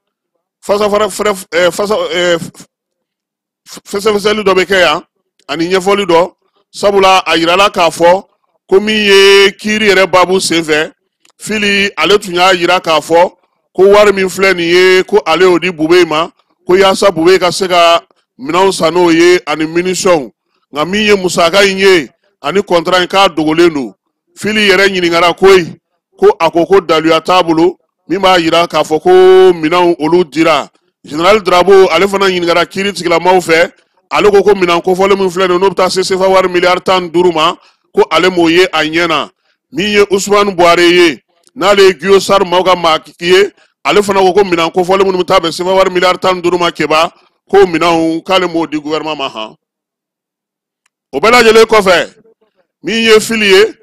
fɛsɛfɛsɛli dɔ bɛ kɛ yan ani ɲɛfɔli dɔ, sabula a yirala k'a fɔ ko min ye kiiri yɛrɛ baabu senfɛ, Fili ale tun y'a yira k'a fɔ ko wari min filɛ nin ye, ko ale y'o di Bube ma, ko yaasa Bube ka se ka minɛnw san n'o ye ani minisɔnw, nka min ye musaka in ye ani kɔntara in, k'a dogolen don. Fili yɛrɛ ɲininkara koyi, ko a ko ko daluya t'a bolo min b'a yira k'a fɔ ko minɛnw olu dira. Général Drabo ale fana ɲininkara kiiri tigilamaaw fɛ, ale ko ko minɛn kofɔlen min filɛ nin ye, n'o bɛ taa se sefa wari miliyari 15 ma, ko ale m'o ye a ɲɛ na. Min ye Usumani Buware ye, n'ale ye Guyosari maaw ka maa ye, ale fana ko ko minɛn kofɔlen minnu bɛ taa bɛn sefa wari miliyari 15 ma Keba, k'o minɛnw k'ale m'o di gouvernement ma han. O bɛɛ lajɛlen kɔfɛ, min ye Fili ye,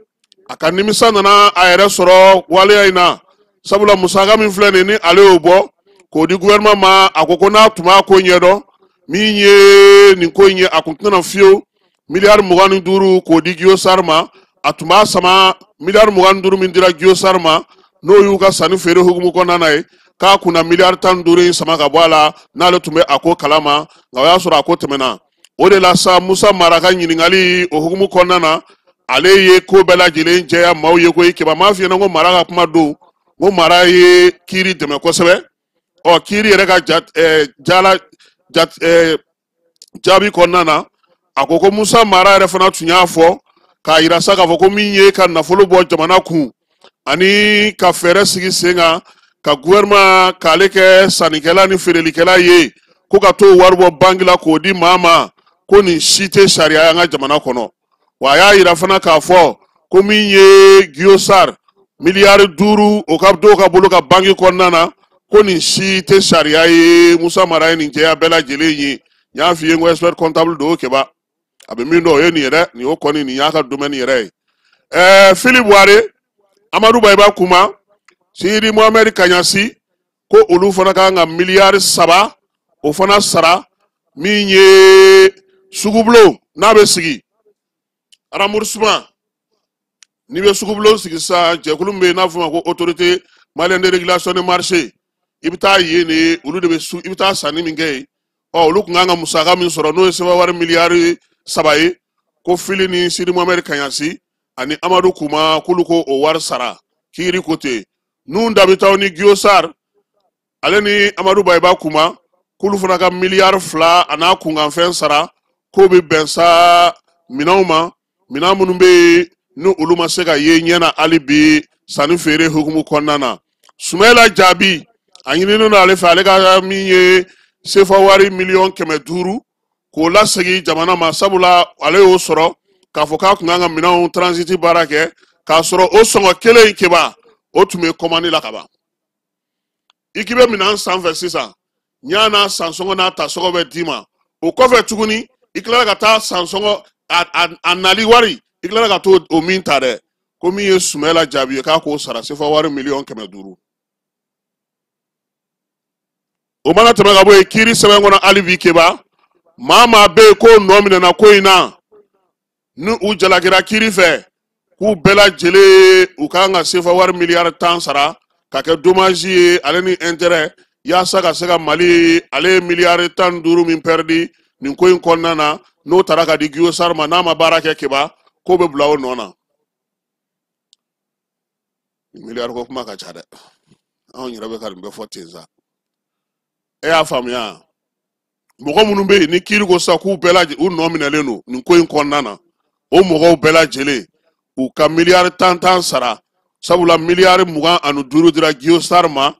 a ka nimisa nana a yɛrɛ sɔrɔ waleya in na, sabula musaka min filɛ nin ye, ni ale y'o bɔ k'o di gouvernement ma, a ko ko n'a tun b'a ko ɲɛdɔn, min ye nin ko in ye, a kun tɛna fiyewu miliyari 25 k'o di Guyosari ma. A tun b'a sama miliyari 25 min dira Guyosari ma, n'o y'u ka sanni feere hukumu kɔnɔna na ye, k'a kunna miliyari 15 in sama ka bɔ a la, n'ale tun bɛ a ko kalama, nka o y'a sɔrɔ a ko tɛmɛna. O de la sa, Musa Mara ka ɲininkali o hukumu kɔnɔna na, ale ye ko bɛɛ lajɛlen jɛya maaw ye koyi. Keba, m'a f'i ɲɛna ko Mara ka kuma don, ko Mara ye kiiri dɛmɛ kosɛbɛ. Ɔ, kiiri yɛrɛ ka jaabi kɔnɔna na, A ko ko Musa Mara yɛrɛ fana tun y'a fɔ k'a yira sa k'a fɔ ko min ye ka nafolo bɔ jamana kun ani ka fɛɛrɛ sigi sen kan ka gouvernement k'ale kɛ sannikɛla ni feerelikɛla ye, ko ka t'o wari bɔ banki la k'o di maa ma, ko nin si tɛ sariya ye an ka jamana kɔnɔ. Wa a y'a yira fana k'a fɔ ko min ye Guiosar miliyari 5 o ka dɔw ka bolo ka banki kɔnɔna na, ko nin si tɛ sariya ye. Musa Mara ye nin jɛya bɛɛ lajɛlen ye. N y'a f'i ye n ko expert comptable don Keba, a bɛ min dɔn o ye nin ye dɛ, nin y'o kɔni nin y'a ka domaine yɛrɛ ye. Philippe Buware, Amadu Bayiba Kuma, Sidi Mohamed Kaɲasi, ko olu fana kan ka miliyari 3 o fana sara. Min ye sugubulon n'a bɛ sigi remboursement, n'i bɛ sugubulon sigi sisan, jɛkulu min bɛ yen n'a fɔ o ma ko autorité malienne de régulation des marchés, i bɛ taa yen de, olu de bɛ su, i bɛ taa sanni min kɛ yen. Ɔ olu tun kan ka musaka min sɔrɔ n'o ye sefa wari miliyari 3 ye, ko Fili ni Sidi Mohamed Kaɲasi ani Amadu Kuma k'olu ko o wari sara. Kiiri ko ten, Nun Dabitaw ni Guiosar ale ni Amadu Bayiba Kuma, k'olu fana ka miliyari 2 a n'a kunkanfɛn sara, k'o bɛ bɛn sa minɛnw ma, minɛn minnu bɛ yen ni olu ma se ka ye ɲɛ na hali bi sanni feere hukumu kɔnɔna na. Sumayila Jaabi, a ɲininen don ale fɛ, ale ka min ye sefa wari miliyɔn 500 k'o lasegin jamana ma, sabula ale y'o sɔrɔ k'a fɔ k'a tun kan ka minɛnw transit baara kɛ, k'a sɔrɔ o sɔngɔ kelen in Keba o tun bɛ kɔmani la ka ban. I k'i bɛ minɛn sanfɛ sisan, ɲa n'a sansɔngɔ n'a tasɔngɔ bɛ d'i ma, o kɔfɛ tuguni i tilala ka taa sansɔngɔ a nali wari, i tilala ka t'o o min ta dɛ, ko min ye Sumayila Jaabi ye k'a k'o sara sefa wari miliyɔn 500. O mana tɛmɛ ka bɔ yen, kiiri sɛbɛn kɔnɔ hali bi Keba, maa maa bɛ yen k'o nɔ minɛna ko in na, ni u jalakira kiiri fɛ, k'u bɛɛ lajɛlen u kan ka sefa wari miliyari 10 sara ka kɛ dommage ye ale ni intérêt, yaasa ka se ka Mali ale ye miliyari 15 min pɛridi nin ko in kɔnɔna na, n'o taara ka di Guiosar ma, n'a ma baara kɛ Keba, k'o bɛ bila o nɔ na. Miliyari ko kuma ka ca dɛ, anw yɛrɛ bɛ ka nin bɛɛ fɔ ten sa. E y'a faamuya, mɔgɔ minnu bɛ yen ni kiiri ko sisan k'u bɛɛ lajɛ u nɔ minɛlen don nin ko in kɔnɔna na, o mɔgɔw bɛɛ lajɛlen u ka miliyari 10 tan sara, sabula miliyari 25 dira Guiosar ma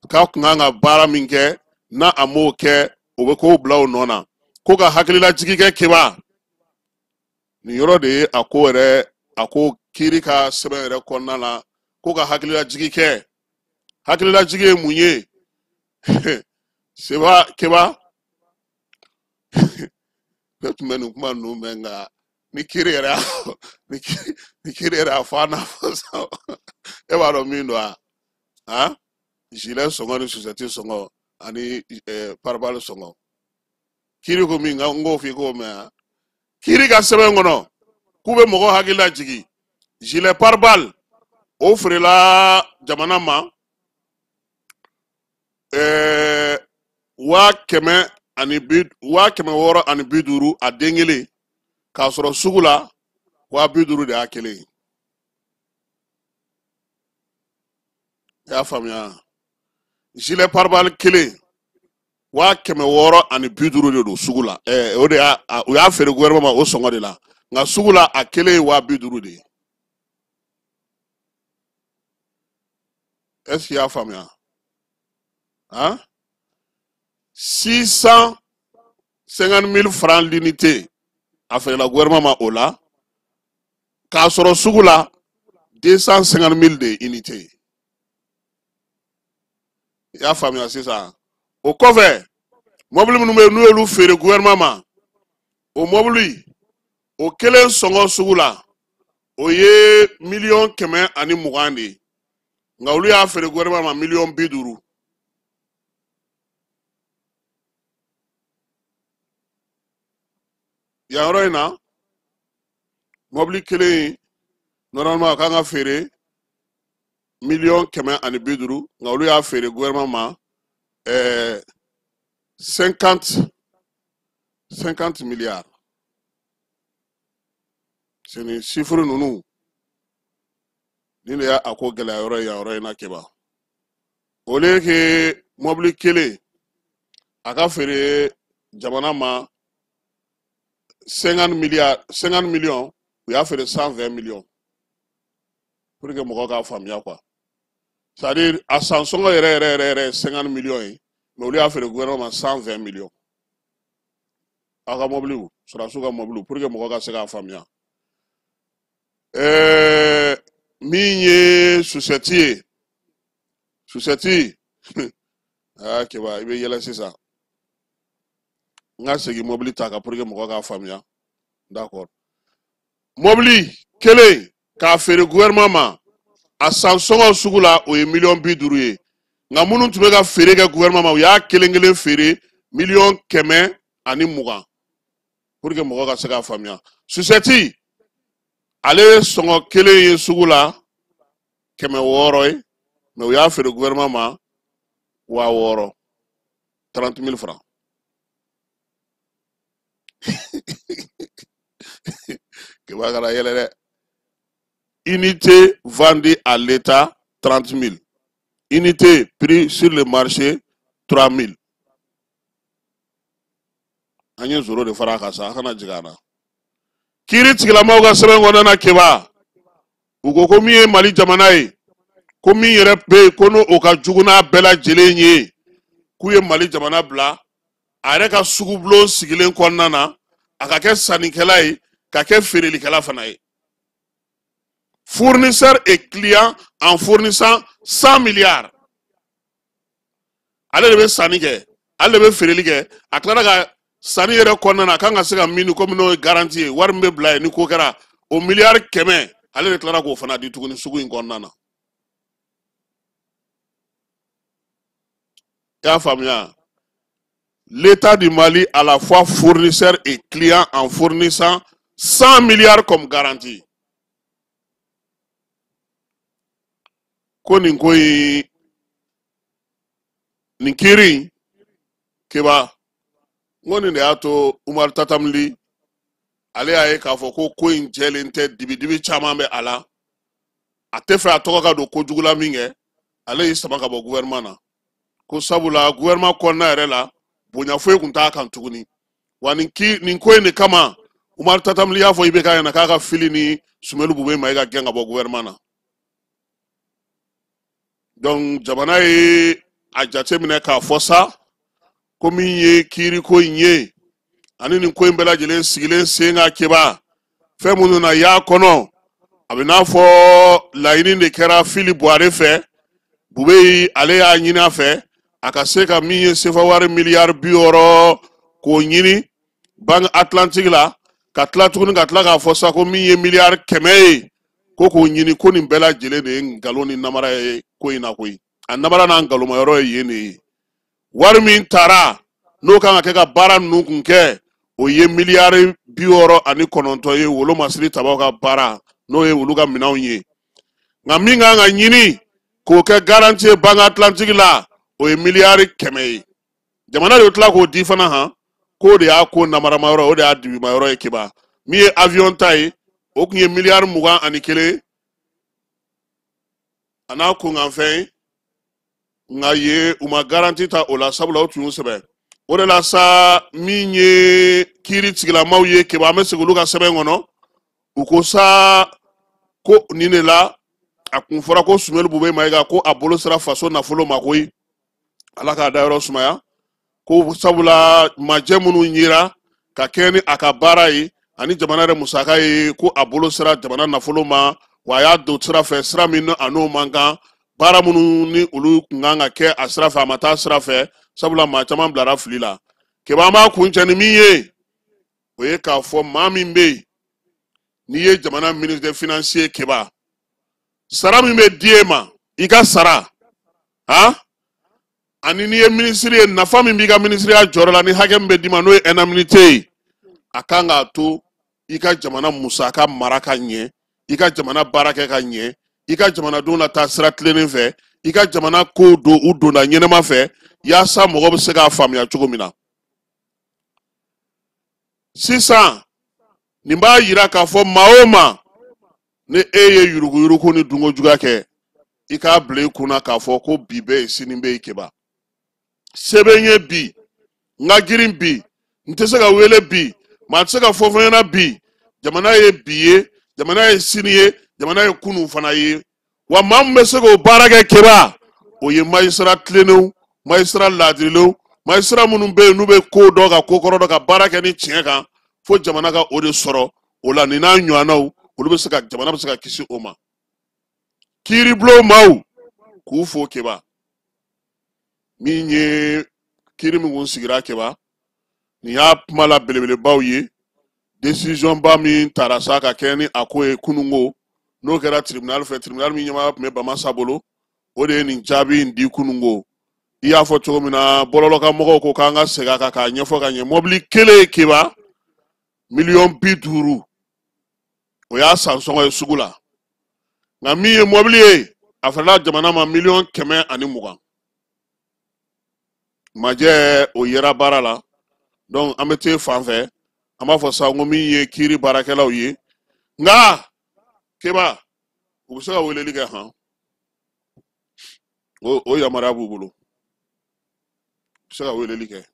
k'a tun kan ka baara min kɛ, n'a a m'o kɛ o bɛ k'o bila o nɔ na. Ko ka hakililajigi kɛ Keba, nin yɔrɔ de ye a ko yɛrɛ, a ko kiiri ka sɛbɛn yɛrɛ kɔnɔna na, ko ka hakililajigi kɛ. Hakililajigi ye mun ye? Seba Keba, ne tun bɛ nin kuma ninnu mɛn, nka ni kiiri yɛrɛ y'a ni kiiri yɛrɛ y'a fɔ a n'a fɔ sisan, e b'a dɔn min don wa? Han, gilet sɔngɔ ni chaussette sɔngɔ ani pare-balles sɔngɔ, kiiri ko min n k'o f'i k'o mɛn wa? Kiiri ka sɛbɛn kɔnɔ k'u bɛ mɔgɔw hakili lajigin, gilet pare-balles o feerela jamana ma waa kɛmɛ ani bi 650 a den kelen, k'a sɔrɔ sugu la 50.000 de y'a kelen ye. I y'a faamuya? Gilet pare-balles kelen 650 de don sugu la. O de y'a, u y'a feere gouvernement ma o sɔngɔ de la, nka sugu la a kelen ye 50.000 de ye. Est-ce que i y'a faamuya? Han, 650 000 francs l'unité a feerela gouvernement ma o la, k'a sɔrɔ sugu la 250 000 de ye unité ye. I y'a faamuya sisan? O kɔfɛ, mɔbili minnu bɛ yen n'u y'olu feere gouvernement ma, o mɔbili o kelen sɔngɔ sugu la o ye miliyɔn 120 de ye, nka olu y'a feere gouvernement ma miliyɔn 50. Yan yɔrɔ in na, mɔbili kelen normalement a kan ka feere miliyɔn 150, nka olu y'a feere gouvernement ma 50 milliards. C'est nin chiffre ninnu nin de y'a ko gɛlɛya yɔrɔ ye yan yɔrɔ in na Keba. Au lieu que mɔbili kelen a ka feere jamana ma 50 milliards, 50 millions, u y'a feere 120 millions pour que mɔgɔw k'a faamuya quoi. C'est à dire a san sɔngɔ yɛrɛ yɛrɛ yɛrɛ yɛrɛ ye 50 millions ye, mais olu y'a feere gouvernement ma 120 millions. Aw ka mɔbiliw, sɔrɔdasiw ka mɔbiliw, pour que mɔgɔw ka se k'a faamuya. Min ye susɛti ye, susɛti aa Keba, i bɛ yɛlɛ sisan. N ka segin mɔbili ta kan pour que mɔgɔw k'a faamuya. D'accord, mɔbili kelen k'a feere gouvernement ma, a san sɔngɔ sugu la o ye miliyɔn 50 ye, nka minnu tun bɛ ka feere kɛ gouvernement ma, u y'a kelen kelen feere miliyɔn 120 pour que mɔgɔw ka se k'a faamuya. Susɛti ale sɔngɔ kelen ye sugu la 600 ye, mais u y'a feere gouvernement ma 6000, 30 000 francs. Keba kana yɛlɛ dɛ. Unité vendue à l'État 30 000, unité prix sur le marché 3 000. An ye zéro de fara a kan sa, a kana jigin an na. Kiiri tigilamaw ka sɛbɛn kɔnɔna na, Keba, u ko ko min ye Mali jamana ye, ko min yɛrɛ bɛ yen ko n'o o ka jugu n'a bɛɛ lajɛlen ye, k'u ye Mali jamana bila a yɛrɛ ka sugubulon sigilen kɔnɔna na, a ka kɛ sannikɛla ye, ka kɛ feerelikɛla fana ye, fournisseur et client en fournissant 100 milliards. Ale de bɛ sanni kɛ, ale de bɛ feereli kɛ. A tilara ka sanni yɛrɛ kɔnɔna na, a kan ka se ka min komi n'o ye garantie ye, wari min bɛ bila yen ni ko kɛra, o miliyari 100, ale de tilara k'o fana di tuguni sugu in kɔnɔna na. I y'a faamuya? L'État du Mali à la fois fournisseur et client en fournissant 100 milliards comme garantie. Ko nin ko in, nin kiiri in, Keba, n ko nin de y'a to Umaru Tatam Ly ale y'a ye k'a fɔ ko ko in jɛlen tɛ, dibidibi caman bɛ a la, a tɛ fɛ a tɔgɔ ka don kojugu la min kɛ, ale y'i sama ka bɔ gouvernement na, ko sabula gouvernement kɔnɔna yɛrɛ la bonya foyi tun t'a kan tuguni. Wa nin ki nin ko in de kama, Umaru Tatam Ly y'a fɔ IBK ɲɛna k'a ka fili ni Sumelu Bube Mayiga gɛn ka bɔ gouvernement na. Donc jamana ye a jateminɛ k'a fɔ sa ko min ye kiiriko in ye ani nin ko in bɛɛ lajɛlen sigilen sen kan, Keba, fɛn minnu na y'a kɔnɔ, a bɛ n'a fɔ laɲini de kɛra Fili Buware fɛ. Bube ale y'a ɲini a fɛ a ka se ka min ye sefa wari miliyari 60 k'o ɲini Banque Atlantique la, ka tila tuguni ka tila k'a fɔ sa ko min ye miliyari 100 ye, ko k'o ɲini, ko nin bɛɛ lajɛlen de ye nkalon ni namara ye ko in na koyi. A namara n'a nkalonmayɔrɔ ye yen de ye. Wari min taara n'o kan ka kɛ ka baara ninnu kun kɛ, o ye miliyari 69 ye, wolo masiri tabaw ka baara, n'o ye olu ka minɛnw ye. Nka min kan ka ɲini k'o kɛ garantie ye Banque Atlantique la, o ye miliyari 100 ye. Jamana de bɛ tila k'o di fana han, k'o de y'a ko namaramayɔrɔ, o de y'a dibimayɔrɔ ye. Keba, min ye avion ta ye, o tun ye miliyari 21 a n'a kunkanfɛn ye, nka yen u ma garantie ta o la, sabula o tun y'u sɛbɛn o de la sa. Min ye kiiri tigilamaw ye, Keba, an bɛ segin olu ka sɛbɛn kɔnɔ, u ko sa ko nin de la a kun fɔra ko Sumelu Bube Mayiga ko a bolo sera faso nafolo ma koyi, Ala k'a dayɔrɔ sumaya, ko sabula majɛ minnu yera ka kɛ ni a ka baara ye ani jamana yɛrɛ musaka ye, ko a bolo sera jamana nafolo ma, wa a y'a don sira fɛ, sira min a n'o man kan. Baara minnu ni olu kun kan ka kɛ a sira fɛ, a ma taa sira fɛ, sabula maa caman bilara fili la. Keba, an b'a kuncɛ ni min ye, o ye k'a fɔ maa min bɛ yen n'i ye jamana ministre des finances ye, Keba, sara min bɛ di e ma, i ka sara han, ani n'i ye minisiri ye, nafa min b'i ka minisiriya jɔyɔrɔ la ni hakɛ min bɛ d'i ma, n'o ye indemnité ye, a kan k'a to i ka jamana musaka mara ka ɲɛ, i ka jamana baara kɛ ka ɲɛ, i ka jamanadenw lataa sira tilennen fɛ, i ka jamana kow don u donda ɲɛnama fɛ, yaasa mɔgɔ bɛ se k'a faamuya cogo min na. Sisan nin b'a yira k'a fɔ maa o maa ni e ye yuruguyurugu ni dunkojuguya kɛ, i k'a bila i kunna k'a fɔ ko bi bɛ yen, sini bɛ yen. Keba, se bɛ n ye bi, n ka girin bi, n tɛ se ka wele bi. Maa tɛ se ka fɔ fɛn ɲɛna bi, jamana ye bi ye, jamana ye sini ye, jamana ye kunun fana ye. Wa maa min bɛ se k'o baara kɛ Keba, o ye magistrat tilennenw, magistrat laadirilenw, magistrat minnu bɛ yen n'u bɛ ko dɔn ka ko kɔrɔ dɔn ka baara kɛ ni tiɲɛ kan, fo jamana ka o de sɔrɔ. O la nin n'a ɲɔgɔnnaw, olu bɛ se ka, jamana bɛ se ka kisi o ma. Kiiribulon maaw k'u fo Keba. Min ye kiiri min kun sigira Keba, nin y'a kuma la belebelebaw ye. Décision ba min tara sa ka kɛ ni a ko ye kununko, n'o kɛra tribunal fɛ, tribunal min ɲɛmaaya tun bɛ Bamasa bolo, o de ye nin jaabi in di kununko. I y'a fɔ cogo min na, bɔlɔlɔkan mɔgɔw ko k'an ka segin a kan k'a ɲɛfɔ ka ɲɛ. Mɔbili kelen Keba, 50 million, o y'a san sɔngɔ ye sugu la. Nka min ye mɔbili ye, a feerela jamana ma 120 million. Majɛ o yera baara la. Donc an bɛ t'e fan fɛ, an b'a fɔ sa ko min ye kiiri baarakɛlaw ye. Nka Keba, u bɛ se ka weleli kɛ han, o yamaruya b'u bolo, u bɛ se ka weleli kɛ.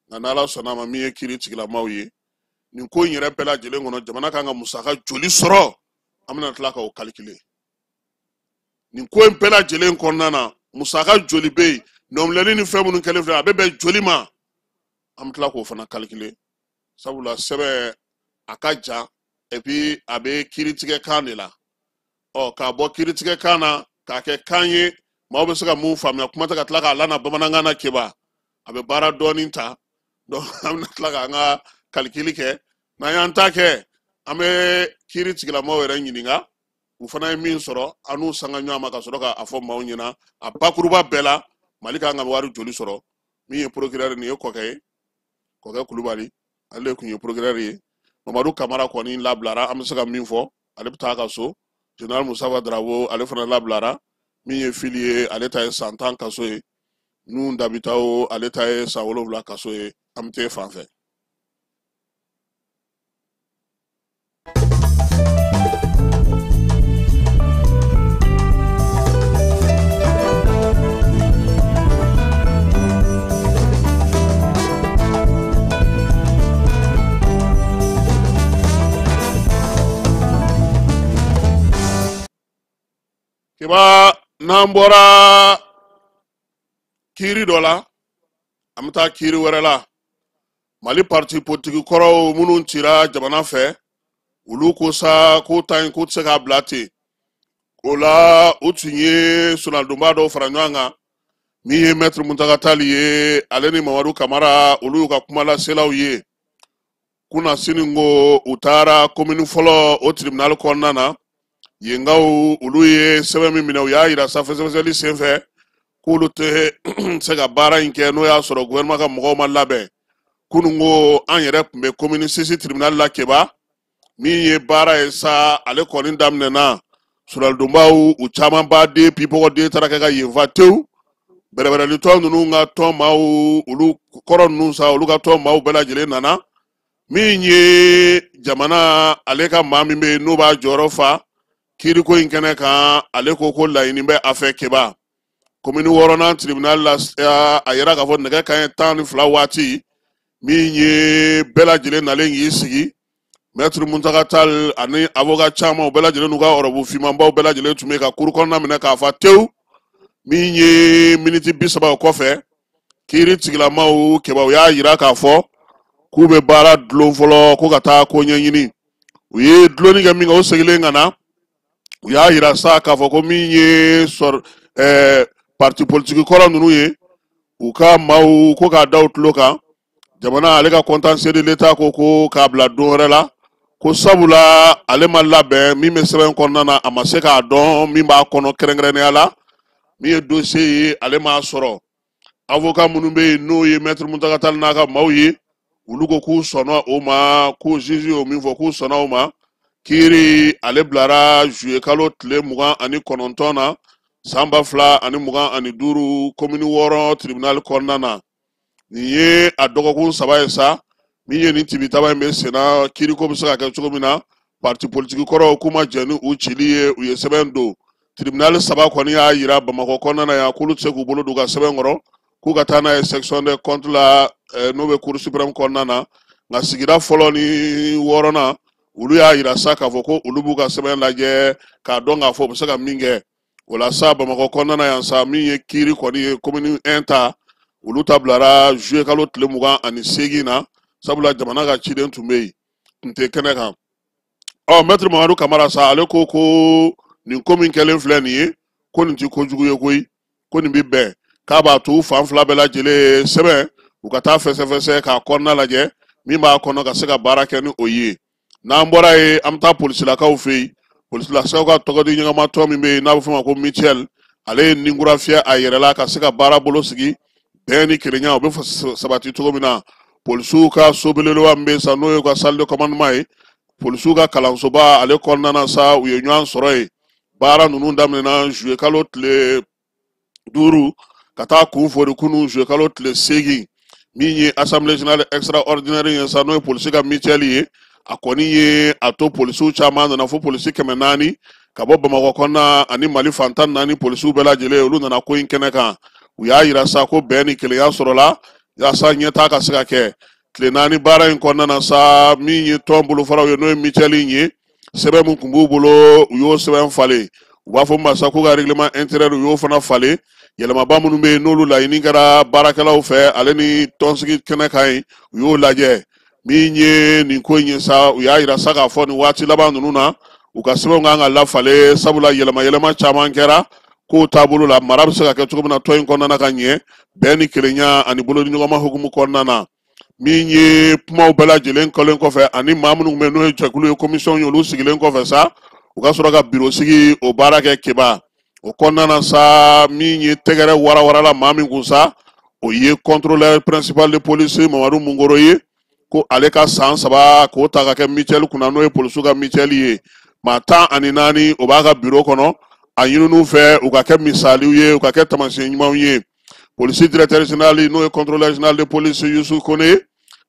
Nka n'Ala sɔnna a ma, min ye kiiri tigilamaw ye, nin ko in yɛrɛ bɛɛ lajɛlen kɔnɔ, jamana kan ka musaka joli sɔrɔ, an bɛna tila k'o calculer. Nin ko in bɛɛ lajɛlen kɔnɔna na, musaka joli bɛ yen, nɔminɛli ni fɛn minnu kɛlen filɛ, a bɛ bɛn joli ma, an bɛ tila k'o fana calculer. Sabula sɛbɛn a ka jan, et puis a bɛ kiiritigɛ kan de la. Ɔ k'a bɔ kiiritigɛ kan na k'a kɛ kan ye maaw bɛ se ka mun faamuya, kuma tɛ ka tila k'a lana bamanankan na Keba, a bɛ baara dɔɔnin ta. Donc an bɛna tila k'an ka calcul kɛ. N'an y'an ta kɛ, an bɛ kiiri tigilamaaw yɛrɛ ɲininka, u fana ye min sɔrɔ, an n'u sanga ɲɔgɔn ma ka sɔrɔ k'a fɔ maaw ɲɛna a bakuruba bɛɛ la, Mali kan ka wari joli sɔrɔ. Min ye procureur, nin ye Kɔkɛ ye, Kɔkɛ Kulubali, ale tun ye procureur ye. Mamadu Kamara kɔni labilara, an bɛ se ka min fɔ, ale bɛ taa a ka so. Général Mustafa Darabo, ale fana labilara. Min ye Fili ye, ale ta ye san 10 kaso ye. Nun Dabitawo, ale ta ye san 7 kaso ye. An bɛ t'e fan fɛ. Keba, n'an bɔra kiiri dɔ la, an bɛ taa kiiri wɛrɛ la. Mali parti politique kɔrɔw minnu cira jamana fɛ, olu ko sa k'o ta in k'u tɛ se k'a bila ten. O la u tun ye sonadonba dɔw fara ɲɔgɔn kan. Min ye maître Muntaga Tali ye, ale ni Mamadu Kamara, olu y'u ka kumalaselaw ye kunna sini ko u taara commune fɔlɔ o tribunal kɔnɔna na. Yenkaw olu ye sɛbɛn min minɛ, u y'a yira sa fɛsɛfɛsɛli senfɛ k'olu tɛ se ka baara in kɛ n'o y'a sɔrɔ gouvernement ka mɔgɔw ma labɛn. Kunun ko an yɛrɛ tun bɛ commune 6 tribunal la Keba. Min ye baara ye sa, ale kɔni daminɛna. Suralidonbaw u caman ba den pipɔgɔden taara kɛ ka yen fa tewu. Bɛrɛbɛrɛlitɔn ninnu ka tɔn maaw, olu kɔrɔ ninnu sa, olu ka tɔn maaw bɛɛ lajɛlen nana. Min ye jamana ale ka maa min bɛ yen n'o b'a jɔyɔrɔ fa kiiriko in kɛnɛ kan, ale ko ko laɲini bɛ a fɛ Keba. Commune wɔɔrɔnan tribunal la, a yira k'a fɔ nɛgɛ kanɲɛ 12 waati, min ye bɛɛ lajɛlen nalen k'i sigi, maître Muntaga Tall ani avocat caman, u bɛɛ lajɛlen n'u ka ɔrɔbu finmanbaw bɛɛ lajɛlen tun bɛ ka kuru kɔnɔna minɛ k'a fa tewu. Min ye miniti 30 o kɔfɛ, kiiri tigilamaw Keba, u y'a yira k'a fɔ k'u bɛ baara dulon fɔlɔ, ko ka taa ko ɲɛɲini. U ye dulonni kɛ min kɛ, o seginnen ka na, u y'a yira sa k'a fɔ ko min ye sɔrɔ parti politique kɔrɔ ninnu ye, u ka maaw ko k'a da u tulo kan, jamana ale ka contentieux de l'État ko ko k'a bila don wɛrɛ la, ko sabula ale ma labɛn min bɛ sɛbɛn kɔnɔna na, a ma se k'a dɔn min b'a kɔnɔ, kɛrɛnkɛrɛnnenya la min ye dossier ye, ale m'a sɔrɔ. Avocat minnu bɛ yen n'o ye maître Muntaga Tall n'a ka maaw ye, olu ko k'u sɔnna o ma, ko juge y'o min fɔ, k'u sɔnna o ma. Kiiri ale bilara juillet kalo tile 29 na san 2025, commune 6 tribunal kɔnɔna na. Nin ye a dɔgɔkun 3 ye sa min ye nin tibitaba in bɛ senna. Kiiriko bɛ se ka kɛ cogo min na, parti politique kɔrɔw k'u ma jɛn ni u cili ye, u ye sɛbɛn don. Tribunal 3 kɔni y'a yira Bamakɔ kɔnɔna na yan k'olu tɛ se k'u bolo don u ka sɛbɛn kɔrɔ, k'u ka taa n'a ye section des comptes la, n'o bɛ cour suprême kɔnɔna na. Nka sigida fɔlɔ ni wɔɔrɔnan, olu y'a yira sa k'a fɔ ko olu b'u ka sɛbɛn lajɛ k'a dɔn k'a fɔ u bɛ se ka min kɛ. O la sa, Bamakɔ kɔnɔna na yan sa, min ye kiiri kɔni ye, commune 1 ta, olu ta bilara juillet kalo tile 28 na, sabula jamana ka ciden tun bɛ yen, tun tɛ kɛnɛ kan. Ɔ, maître Mamadu Kamara sa, ale ko ko nin ko min kɛlen filɛ nin ye, ko nin ti kojugu ye koyi, ko nin bi bɛn, k'a b'a to fan fila bɛɛ lajɛlen sɛbɛn u ka taa fɛsɛfɛsɛ k'a kɔnɔna lajɛ, min b'a kɔnɔ ka se ka baara kɛ ni o ye. N'an bɔra yen, an bɛ taa polisilakaw fɛ yen. Polisilakaw ka tɔgɔdi ɲɛgɛnmatɔ min bɛ yen n'a bɛ f'o ma ko Michel, ale ye ninkura fiyɛ a yɛrɛ la ka se ka baara bolo sigi, bɛn ni kelenya o bɛ sabati cogo min na. Polisiw ka so belebeleba min bɛ yen sa, n'o ye u ka salle de commandement ye, polisiw ka kalansoba ale kɔnɔna na sa, u ye ɲɔgɔn sɔrɔ yen. Baara ninnu daminɛna juillet kalo tile 5 ka taa kun fori kunun juillet kalo tile 8. Min ye assemblée générale extraordinaire ye sa, n'o ye polisi ka mutuelle ye, a kɔni ye a to polisiw caman nana, fo polisi 400 ka bɔ Bamakɔ kɔnɔna ani Mali fan 14 polisiw bɛɛ lajɛlen, olu nana ko in kɛnɛ kan. U y'a yira sa ko bɛn ni kelenya sɔrɔla yaasa ɲɛtaa ka se ka kɛ. Tile 4 baara in kɔnɔna na sa, min ye tɔn bolofaraw ye, n'o ye mutuelle in ye, sɛbɛn min tun b'u bolo, u y'o sɛbɛn falen. U b'a fɔ min ma sa k'u ka règlement intérieur, u y'o fana falen. Yɛlɛmaba minnu bɛ yen, n'olu laɲini kɛra baarakɛlaw fɛ ale ni tɔnsigi kɛnɛ kan yen, u y'o lajɛ. Min ye nin ko in ye sa, u y'a yira sa k'a fɔ nin waati laban ninnu na, u ka sɛbɛnw kan ka lafalen, sabula yɛlɛma yɛlɛma caman kɛra kow taabolo la, mara bɛ se ka kɛ cogo min na tɔn in kɔnɔna na ka ɲɛ, bɛn ni kelenya ani bolodiɲɔgɔnma hukumu kɔnɔna na. Min ye kumaw bɛɛ lajɛlen kɛlen kɔfɛ ani maa minnu bɛ yen n'o ye jɛkulu ye, commission ye, olu sigilen kɔfɛ sa, u ka sɔrɔ ka biro sigi o baara kɛ Keba. O kɔnɔna na sa, min ye tɛgɛrɛ warawarala maa min kun sa, o ye contrôleur principal de police Mamadu Mungoro ye, ko ale ka san 3 k'o ta ka kɛ mutuelle kunna, n'o ye polisiw ka mutuelle ye. Maa 14 o b'a ka biro kɔnɔ, a ɲininiw fɛ u ka kɛ misaliw ye, u ka kɛ taamasiyɛn ɲumanw ye. Polisi directeur général, n'o ye contrôleur général de police Yusu Kone,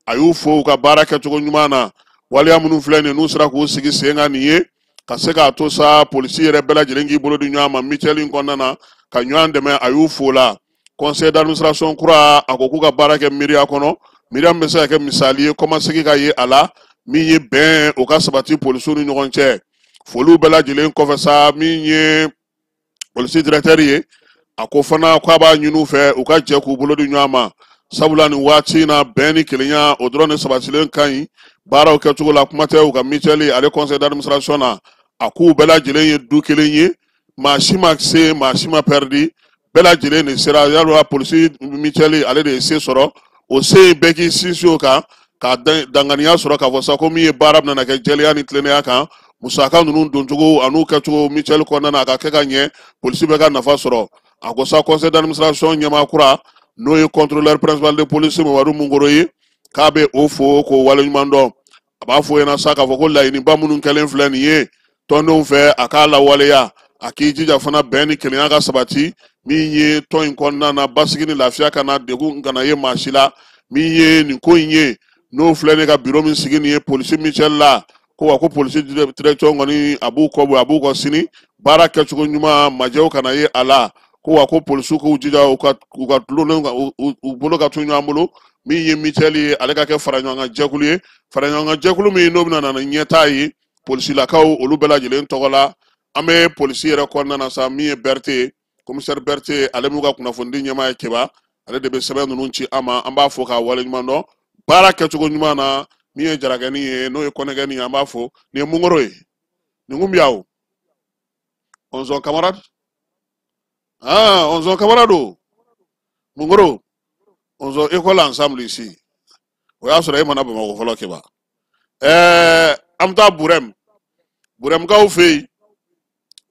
a y'u fo u ka baara kɛcogo ɲuman na. Waleya minnu filɛ nin ye, n'u sera k'u sigi sen kan nin ye, ka se k'a to sa polisi yɛrɛ bɛɛ lajɛlen k'i bolo di ɲɔgɔn ma mutuelle in kɔnɔna na ka ɲɔgɔn dɛmɛ, a y'u fo la. Conseil d'administration kura, a ko k'u ka baara kɛ miiriya kɔnɔ, miiriya min bɛ se ka kɛ misali ye, kɔmasegin ka ye a la, min ye bɛn o ka sabati polisiw ni ɲɔgɔn cɛ. Foliw bɛɛ lajɛlen kɔfɛ sa, min ye polisi directeur ye, a ko fana k'a b'a ɲini u fɛ u ka jɛ k'u bolo di ɲɔgɔn ma, sabula nin waati in na bɛn ni kelenya o dɔrɔn de sabatilen ka ɲi baaraw kɛcogo la. Kuma tɛ u ka mutuelle ale conseil d'administration na, a k'u bɛɛ lajɛlen ye du kelen ye, maa si ma se, maa si ma pɛridi, bɛɛ lajɛlen de sera. Yalima polisi mutuelle ale de ye se sɔrɔ, o se in bɛɛ k'i sinsin o kan ka danganiya sɔrɔ k'a fɔ sa ko min ye baara bɛna kɛ jɛlenya ni tilennenya kan, musaka ninnu doncogo an'u kɛcogo mutuelle kɔnɔna na, a ka kɛ ka ɲɛ, polisi bɛɛ ka nafa sɔrɔ. A ko sa conseil d'administration ɲɛmaa kura, n'o ye contrôleur principal de police Mamadu Mungoro ye, k'a bɛ o fo k'o waleɲuman dɔn. A b'a fɔ ɲɛna sa k'a fɔ ko laɲiniba minnu kɛlen filɛ nin ye tɔndenw fɛ, a k'a lawaleya, a k'i jija fana bɛn ni kelenya ka sabati, min ye tɔn in kɔnɔna na basigi ni lafiya kana degun kana ye maa si la. Min ye nin ko in ye, n'o filɛ ne ka biro min sigi nin ye polisi mutuelle la, ko wa ko polisi direction kɔni a b'u kɔ bɔ, a b'u kɔ sini, baara kɛcogo ɲuman majɛw kana ye a la. Ko wa ko polisiw k'u jija u ka tulolen u bolo ka to ɲɔgɔn bolo. Min ye mutuelle ye, ale ka kɛ faraɲɔgɔnkan jɛkulu ye, faraɲɔgɔnkan jɛkulu min n'o bɛna na ni ɲɛtaa ye polisilakaw olu bɛɛ lajɛlen tɔgɔ la. An bɛ polisi yɛrɛ kɔnɔna na sa, min ye Berete, commissaire Berete, ale m'u ka kunnafonidi ɲɛmaa ye Keba, ale de bɛ sɛbɛn ninnu ci an ma. An b'a fo k'a waleɲuman dɔn baara kɛcogo ɲuman na. Min ye jarakɛni ye, n'o ye kɔnɛkɛni ye, an b'a fo. Nin ye Mungoro ye, nin kun bɛ yan o, Onzon camarade, ah Onzon camarade o, Mungoro, Onzon école ensemble ici. O y'a sɔrɔ e ma na Bamakɔ fɔlɔ Keba. An bɛ taa Burɛm, Burɛmkaw fɛ yen,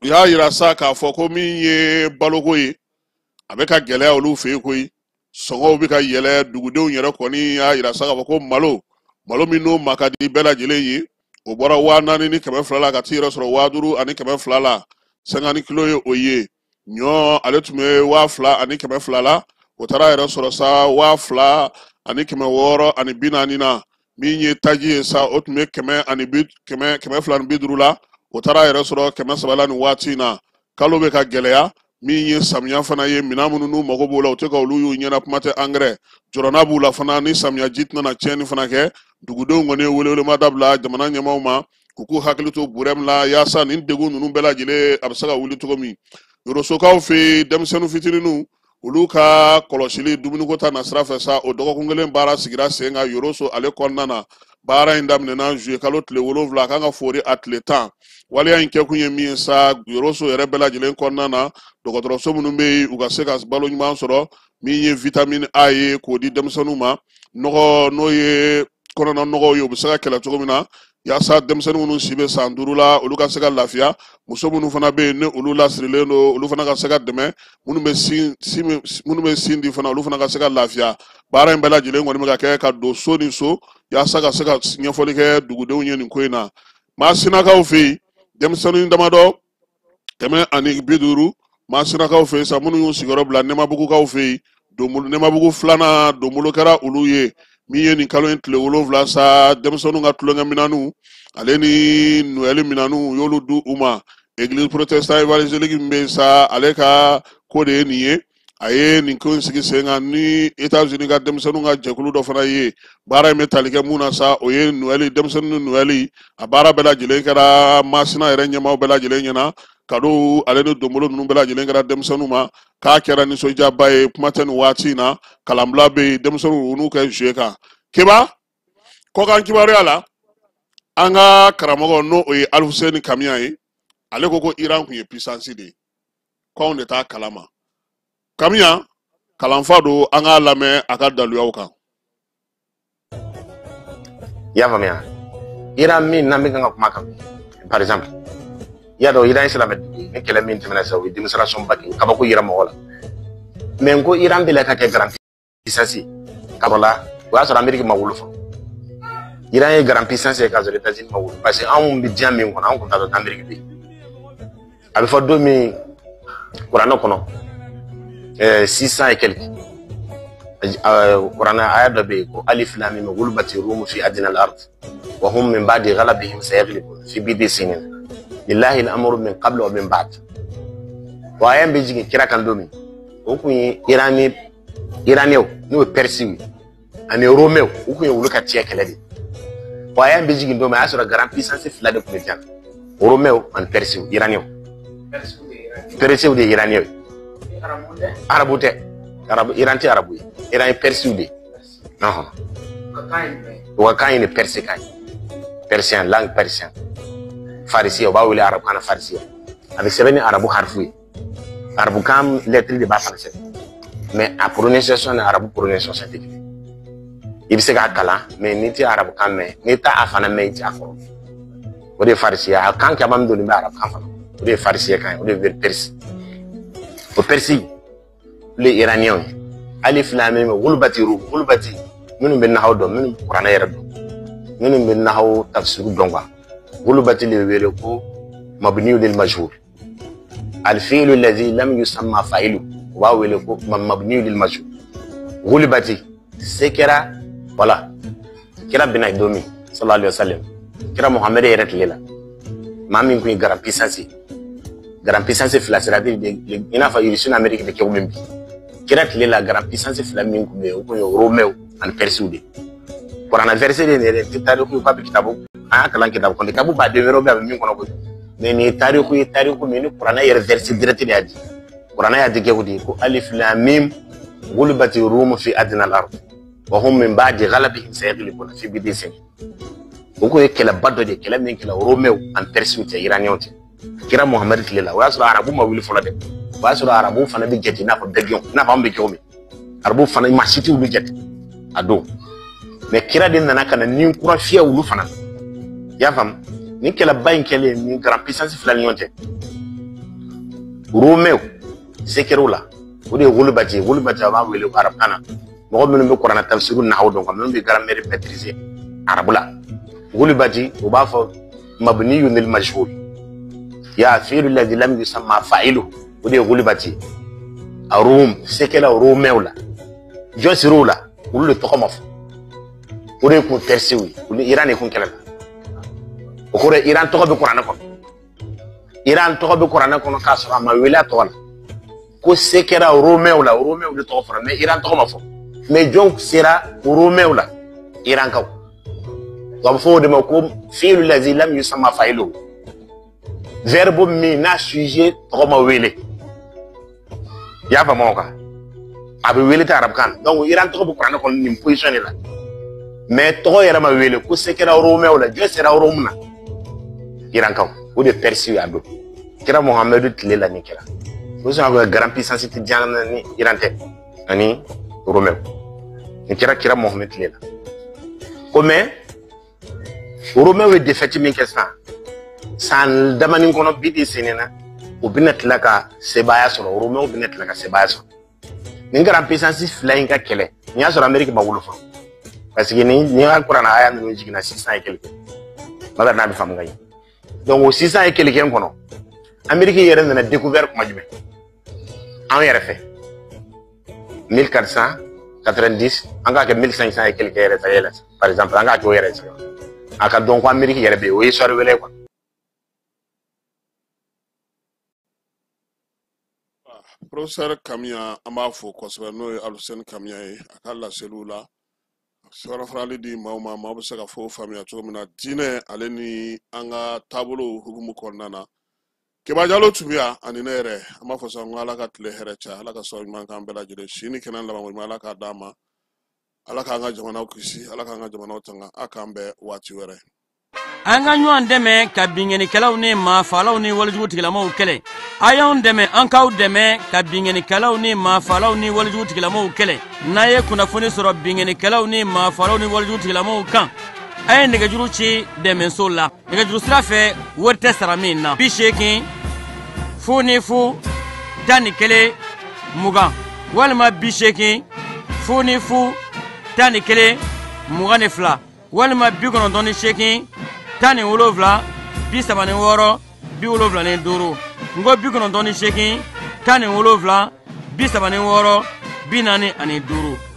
u y'a yira sa k'a fɔ ko min ye baloko ye, a bɛ ka gɛlɛya olu fɛ yen koyi, sɔngɔw bɛ ka yɛlɛ. Dugudenw yɛrɛ kɔni y'a yira sa k'a fɔ ko malo min n'o ma ka di bɛɛ lajɛlen ye, o bɔra 4200 la ka t'i yɛrɛ sɔrɔ 5200 la, 50 kilo ye o ye. Ɲɔ ale tun bɛ 2200 la, o taara yɛrɛ sɔrɔ sa 2640 na. Min ye taji ye sa, o tun bɛ 250 la, o taara yɛrɛ sɔrɔ 300 la nin waati in na. Kalo bɛ ka gɛlɛya. Min ye samiya fana ye, minɛn minnu n'u mago b'o la, u tɛ ka olu y'u ɲɛna, kuma tɛ angɛrɛ jɔrɔna b'u la fana, ni samiya ji tɛna tiɲɛni fana kɛ. Dugudenw kɔni ye welewelema dabila jamana ɲɛmaaw ma k'u k'u hakili to Burɛmu la yaasa nin degun ninnu bɛɛ lajɛlen a bɛ se ka wuli cogo min. Yorosokaw fɛ yen, denmisɛnnin fitininw olu ka kɔlɔsili dumuniko ta nasira fɛ sa, o dɔgɔkun kelen baara sigira sen kan Yoroso ale kɔnɔna na. Baara in daminɛna zuye kalo tile 7, a kan ka fori a tile 10. Waleya in kɛkun ye min ye sa, Yoroso yɛrɛ bɛɛ lajɛlen kɔnɔna na, dɔgɔtɔrɔso minnu bɛ yen u ka se ka balo ɲuman sɔrɔ, min ye vitamine A ye k'o di denmisɛnninw ma, nɔgɔ n'o ye kɔnɔna nɔgɔw ye, u bɛ se ka kɛlɛ cogo min na yaasa denmisɛnnin minnu si bɛ san 5 la olu ka se ka lafiya, muso minnu fana bɛ yen ni olu lasirilen don olu fana ka se ka dɛmɛ, minnu bɛ sin di fana olu fana ka se ka lafiya. Baara in bɛɛ lajɛlen kɔni bɛ ka kɛ ka don so ni so yaasa ka se ka ɲɛfɔli kɛ dugudenw ye nin ko in na. Masinakaw fɛ yen, denmisɛnnin damadɔ 150 Masinakaw fɛ yen sa, minnu y'u sigiyɔrɔ bila Nɛmabugukaw fɛ yen, Nɛmabugu filanan donbolo kɛra olu ye. Min ye nin kalo in tile 7 sa, denmisɛnninw ka tulonkɛ minɛnw ale ni Noël minɛnw u y'olu di u ma. Église protestant évangélique min bɛ yen sa, ale ka ko de ye nin ye. A ye nin ko in sigi sen kan ni États-Unis ka denmisɛnninw ka jɛkulu dɔ fana ye. Baara in bɛ tali kɛ mun na sa, o ye Noël, denmisɛnninw ni Noël. A baara bɛɛ lajɛlen kɛra Masina yɛrɛ ɲɛmaaw bɛɛ lajɛlen ɲɛna. Kadow ale ni donbolo ninnu bɛɛ lajɛlen kɛra denmisɛnninw ma, k'a kɛra nisɔndiyaba ye. Kuma tɛ nin waati in na, kalanbila bɛ yen, denmisɛnninw u n'u kɛ jouer kan. Keba, kɔkan kibaruya la, an ka karamɔgɔ n'o o ye Alifuseni Kamiya ye, ale ko ko Iran kun ye puissance de ye, k'anw de t'a kalama. Kamiya kalanfa don, an k'a lamɛn a ka daluyaw kan. I y'a faamuya, Iran min n'an bɛ kan ka kuma kan, par exemple, i y'a dɔn Iran ye silamɛ dugu ye, ni kɛlɛ min tɛmɛna sisan, u ye démonstration ba kɛ, kabako yira mɔgɔ la. Mais n ko Iran delila ka kɛ grande puissance ye, ka bɔ la, o y'a sɔrɔ Amérique ma wolo fɔlɔ. Iran ye grande puissance ye k'a sɔrɔ États-Unis ma wolo, parce que anw bɛ diɲɛ min kɔnɔ, anw kun t'a dɔn Amérique bɛ yen. A bɛ fɔ don min kuranɛ kɔnɔ, 600 et quelques. Kuranɛ aya dɔ bɛ yen ko alif lam mim gulbati rumu fi adna al-ard wa hum min ba'di ghalabihim sayaghlibun fi bid'i sinin lillahi al-amru min qablu wa min ba'd. Wa aya bɛ jigin kira kan don min, o kun ye Iraniw n'o ye Persiw ye ani Romains, o kun ye olu ka cɛ kɛlɛ de. Wa aya bɛ jigin don min, a y'a sɔrɔ grande puissance fila de tun bɛ diɲɛ na, Romains ani Persiw, Iraniw. Persiw de ye Iraniw ye. Arabu tɛ, arabu Iran tɛ arabu ye, Iran ye Persiw de ye. U ka kan ye nin Perse kan ye, Persien, langue persien, farisiya, u b'a wele arabu kan na farisiya. A bɛ sɛbɛn ni arabu harifu ye, arabukan lɛtiri de b'a fana sɛbɛn, mais a prononciation ni arabu prononciation tɛ kelen. I bɛ se k'a kalan, mais n'i tɛ arabukan mɛn, n'i t'a a fana mɛn, i tɛ a kɔrɔ. O de ye farisiya, a kan caman donnen bɛ arabukan fana, o de ye farisiya kan ye, o de ye Perse. O Persi, olu ye Iraniyɛnw ye. Alif lam mim gulbati rum, gulbati minnu bɛ nahaw dɔn, minnu bɛ kuranɛ yɛrɛ dɔn, minnu bɛ nahaw tafsiru dɔn quoi. Gulbati de bɛ wele ko mabniyu lil majhul. Al fi'lu alladhi lam yusamma fa'ilu, u b'a wele ko mabniyu lil majhul. Gulbati se kɛra, voilà, kira bɛna don min sallallahu alaihi wasallam, kira Muhammed yɛrɛ tile la, maa min kun ye grand puissance ye, grand puissance fila, c'est-à-dire i n'a fɔ Russie ni Amérique bɛ kɛ min bi. Kira tile la grand puissance fila min kun bɛ yen, o kun ye Romains ani Persiw de. Kuranɛ verset de yɛrɛ tɛ tariku ye k'a bɛ kitabu, an y'a kalan kitabu kɔnɔ, kitabu baden wɛrɛw bɛ yen a bɛ min kɔnɔ koyi. Mais nin ye tariku ye, tariku min ni kuranɛ yɛrɛ verset direct de y'a di. Kuranɛ y'a di kɛ de ko alif lam mim gulbati rumu fi adna al-ard wa hum min ba'di ghalabihim sayaghlibuna fi bid'i sinin. O kun ye kɛlɛba dɔ de ye, kɛlɛ min kɛlɛ Romains ani Persiw cɛ, Iraniens cɛ. Kira Muhammed tile la, o y'a sɔrɔ arabu ma wuli fɔlɔ dɛ. O y'a sɔrɔ arabu fana bɛ jate i n'a fɔ bɛɛ i n'a fɔ anw bɛ cogo min. Arabu fana maa si t'olu jate a don. Mais kira de nana ka na ni kura fiyɛ olu fana. I y'a faamu? Nin kɛlɛba in kɛlen nin grand puissance fila ni ɲɔgɔn cɛ. Romains se kɛra o la, o de ye gulbati ye. Gulbati a b'a wele ko arabukan na. Mɔgɔ minnu bɛ kuranɛ tafsiru nahaw dɔn, minnu bɛ grammaire maîtriser arabu la. Gulbati u b'a fɔ mabniyun lil majhul. Ya fi'lu alladhi lam yusamma fa'iluhu, o de ye gulbati. A Rum, se kɛla Romains la, jɔn sir'o la, olu de tɔgɔ ma fɔ. O de kun Persiw ye, olu Iran de kun kɛlɛ la. O kɔrɔ ye Iran tɔgɔ bɛ kuranɛ kɔnɔ. Iran tɔgɔ bɛ kuranɛ kɔnɔ k'a sɔrɔ a ma wele a tɔgɔ la. Ko se kɛra Romains la, Romains de tɔgɔ fɔra, mais Iran tɔgɔ ma fɔ. Mais jɔn sera Romains la, Irankaw. A bɛ fɔ o de ma ko fi'lu lazi lam yusamma fa'iluhu, verbe min n'a sujet tɔgɔ ma wele. I y'a faamu o kan? A bɛ wele tɛ arabukan na. Donc Iran tɔgɔ bɛ kuranɛ kɔnɔ nin position de la, mais tɔgɔ yɛrɛ ma wele ko se kɛra Romɛw la. Jɔn sera Rome na? Irankaw. O de Perse y'a don kira Muhamadu tile la. Nin kɛra o sɔn ka grand puissance tɛ diɲɛ na ni Iran tɛ ani Romɛw. Nin kɛra kira Muhamadu tile la ko, mais Romɛw ye défaite min kɛ sisan san damanin kɔnɔ bi de sen na, u bɛna tila ka sebaaya sɔrɔ. Romɛw bɛna tila ka sebaaya sɔrɔ. Nin grand puissance fila in ka kɛlɛ nin y'a sɔrɔ Amérique ma wolo fɔlɔ, parce que ni ka kuranɛ aya ninnu jiginna 600 et quelque n'a n'a bɛ faamu ka ɲɛ. Donc o 600 et quelque in kɔnɔ, Amérique yɛrɛ nana découvert kuma jumɛn anw yɛrɛ fɛ? 1490, an k'a kɛ 1500 et quelque yɛrɛ sa yɛlɛ, par exemple, an k'a kɛ o yɛrɛ sa, a ka dɔn ko Amérique yɛrɛ bɛ yen, o ye histoire wɛrɛ ye quoi. Professeur Kamiya, an b'a fo kosɛbɛ, n'o ye Aluseni Kamiya ye, a ka laseliw la farali di maaw ma, maaw bɛ se ka fɔ faamuya cogo min na diinɛ ale ni an ka taabolow hukumu kɔnɔna na. Keba Jalo tun bɛ yan ani ne yɛrɛ. An b'a fɔ sa ko Ala ka tile hɛrɛ caya, Ala ka sababu ɲuman k'an bɛɛ lajɛlen, si ni kɛnɛ labanko ɲuman Ala k'a d'an ma, Ala k'an ka jamanaw kisi, Ala k'an ka jamanaw tanga. A k'an bɛn waati wɛrɛ. An ka ɲɔgɔn dɛmɛ ka binkannikɛlaw ni maafalaw ni walejugu tigilamaw kɛlɛ. A y'anw dɛmɛ, an k'aw dɛmɛ ka binkannikɛlaw ni maafalaw ni walejugu tigilamaw kɛlɛ. N'a ye kunnafoni sɔrɔ binkannikɛlaw ni maafalaw ni walejugu tigilamaw kan, a ye nɛgɛjuru ci dɛmɛso la. Nɛgɛjuru sira fɛ, wari tɛ sara min na. 80 00 11 20 walima 80 00 11 22 walima 98 17 36 75. N ko 98 17 36 45.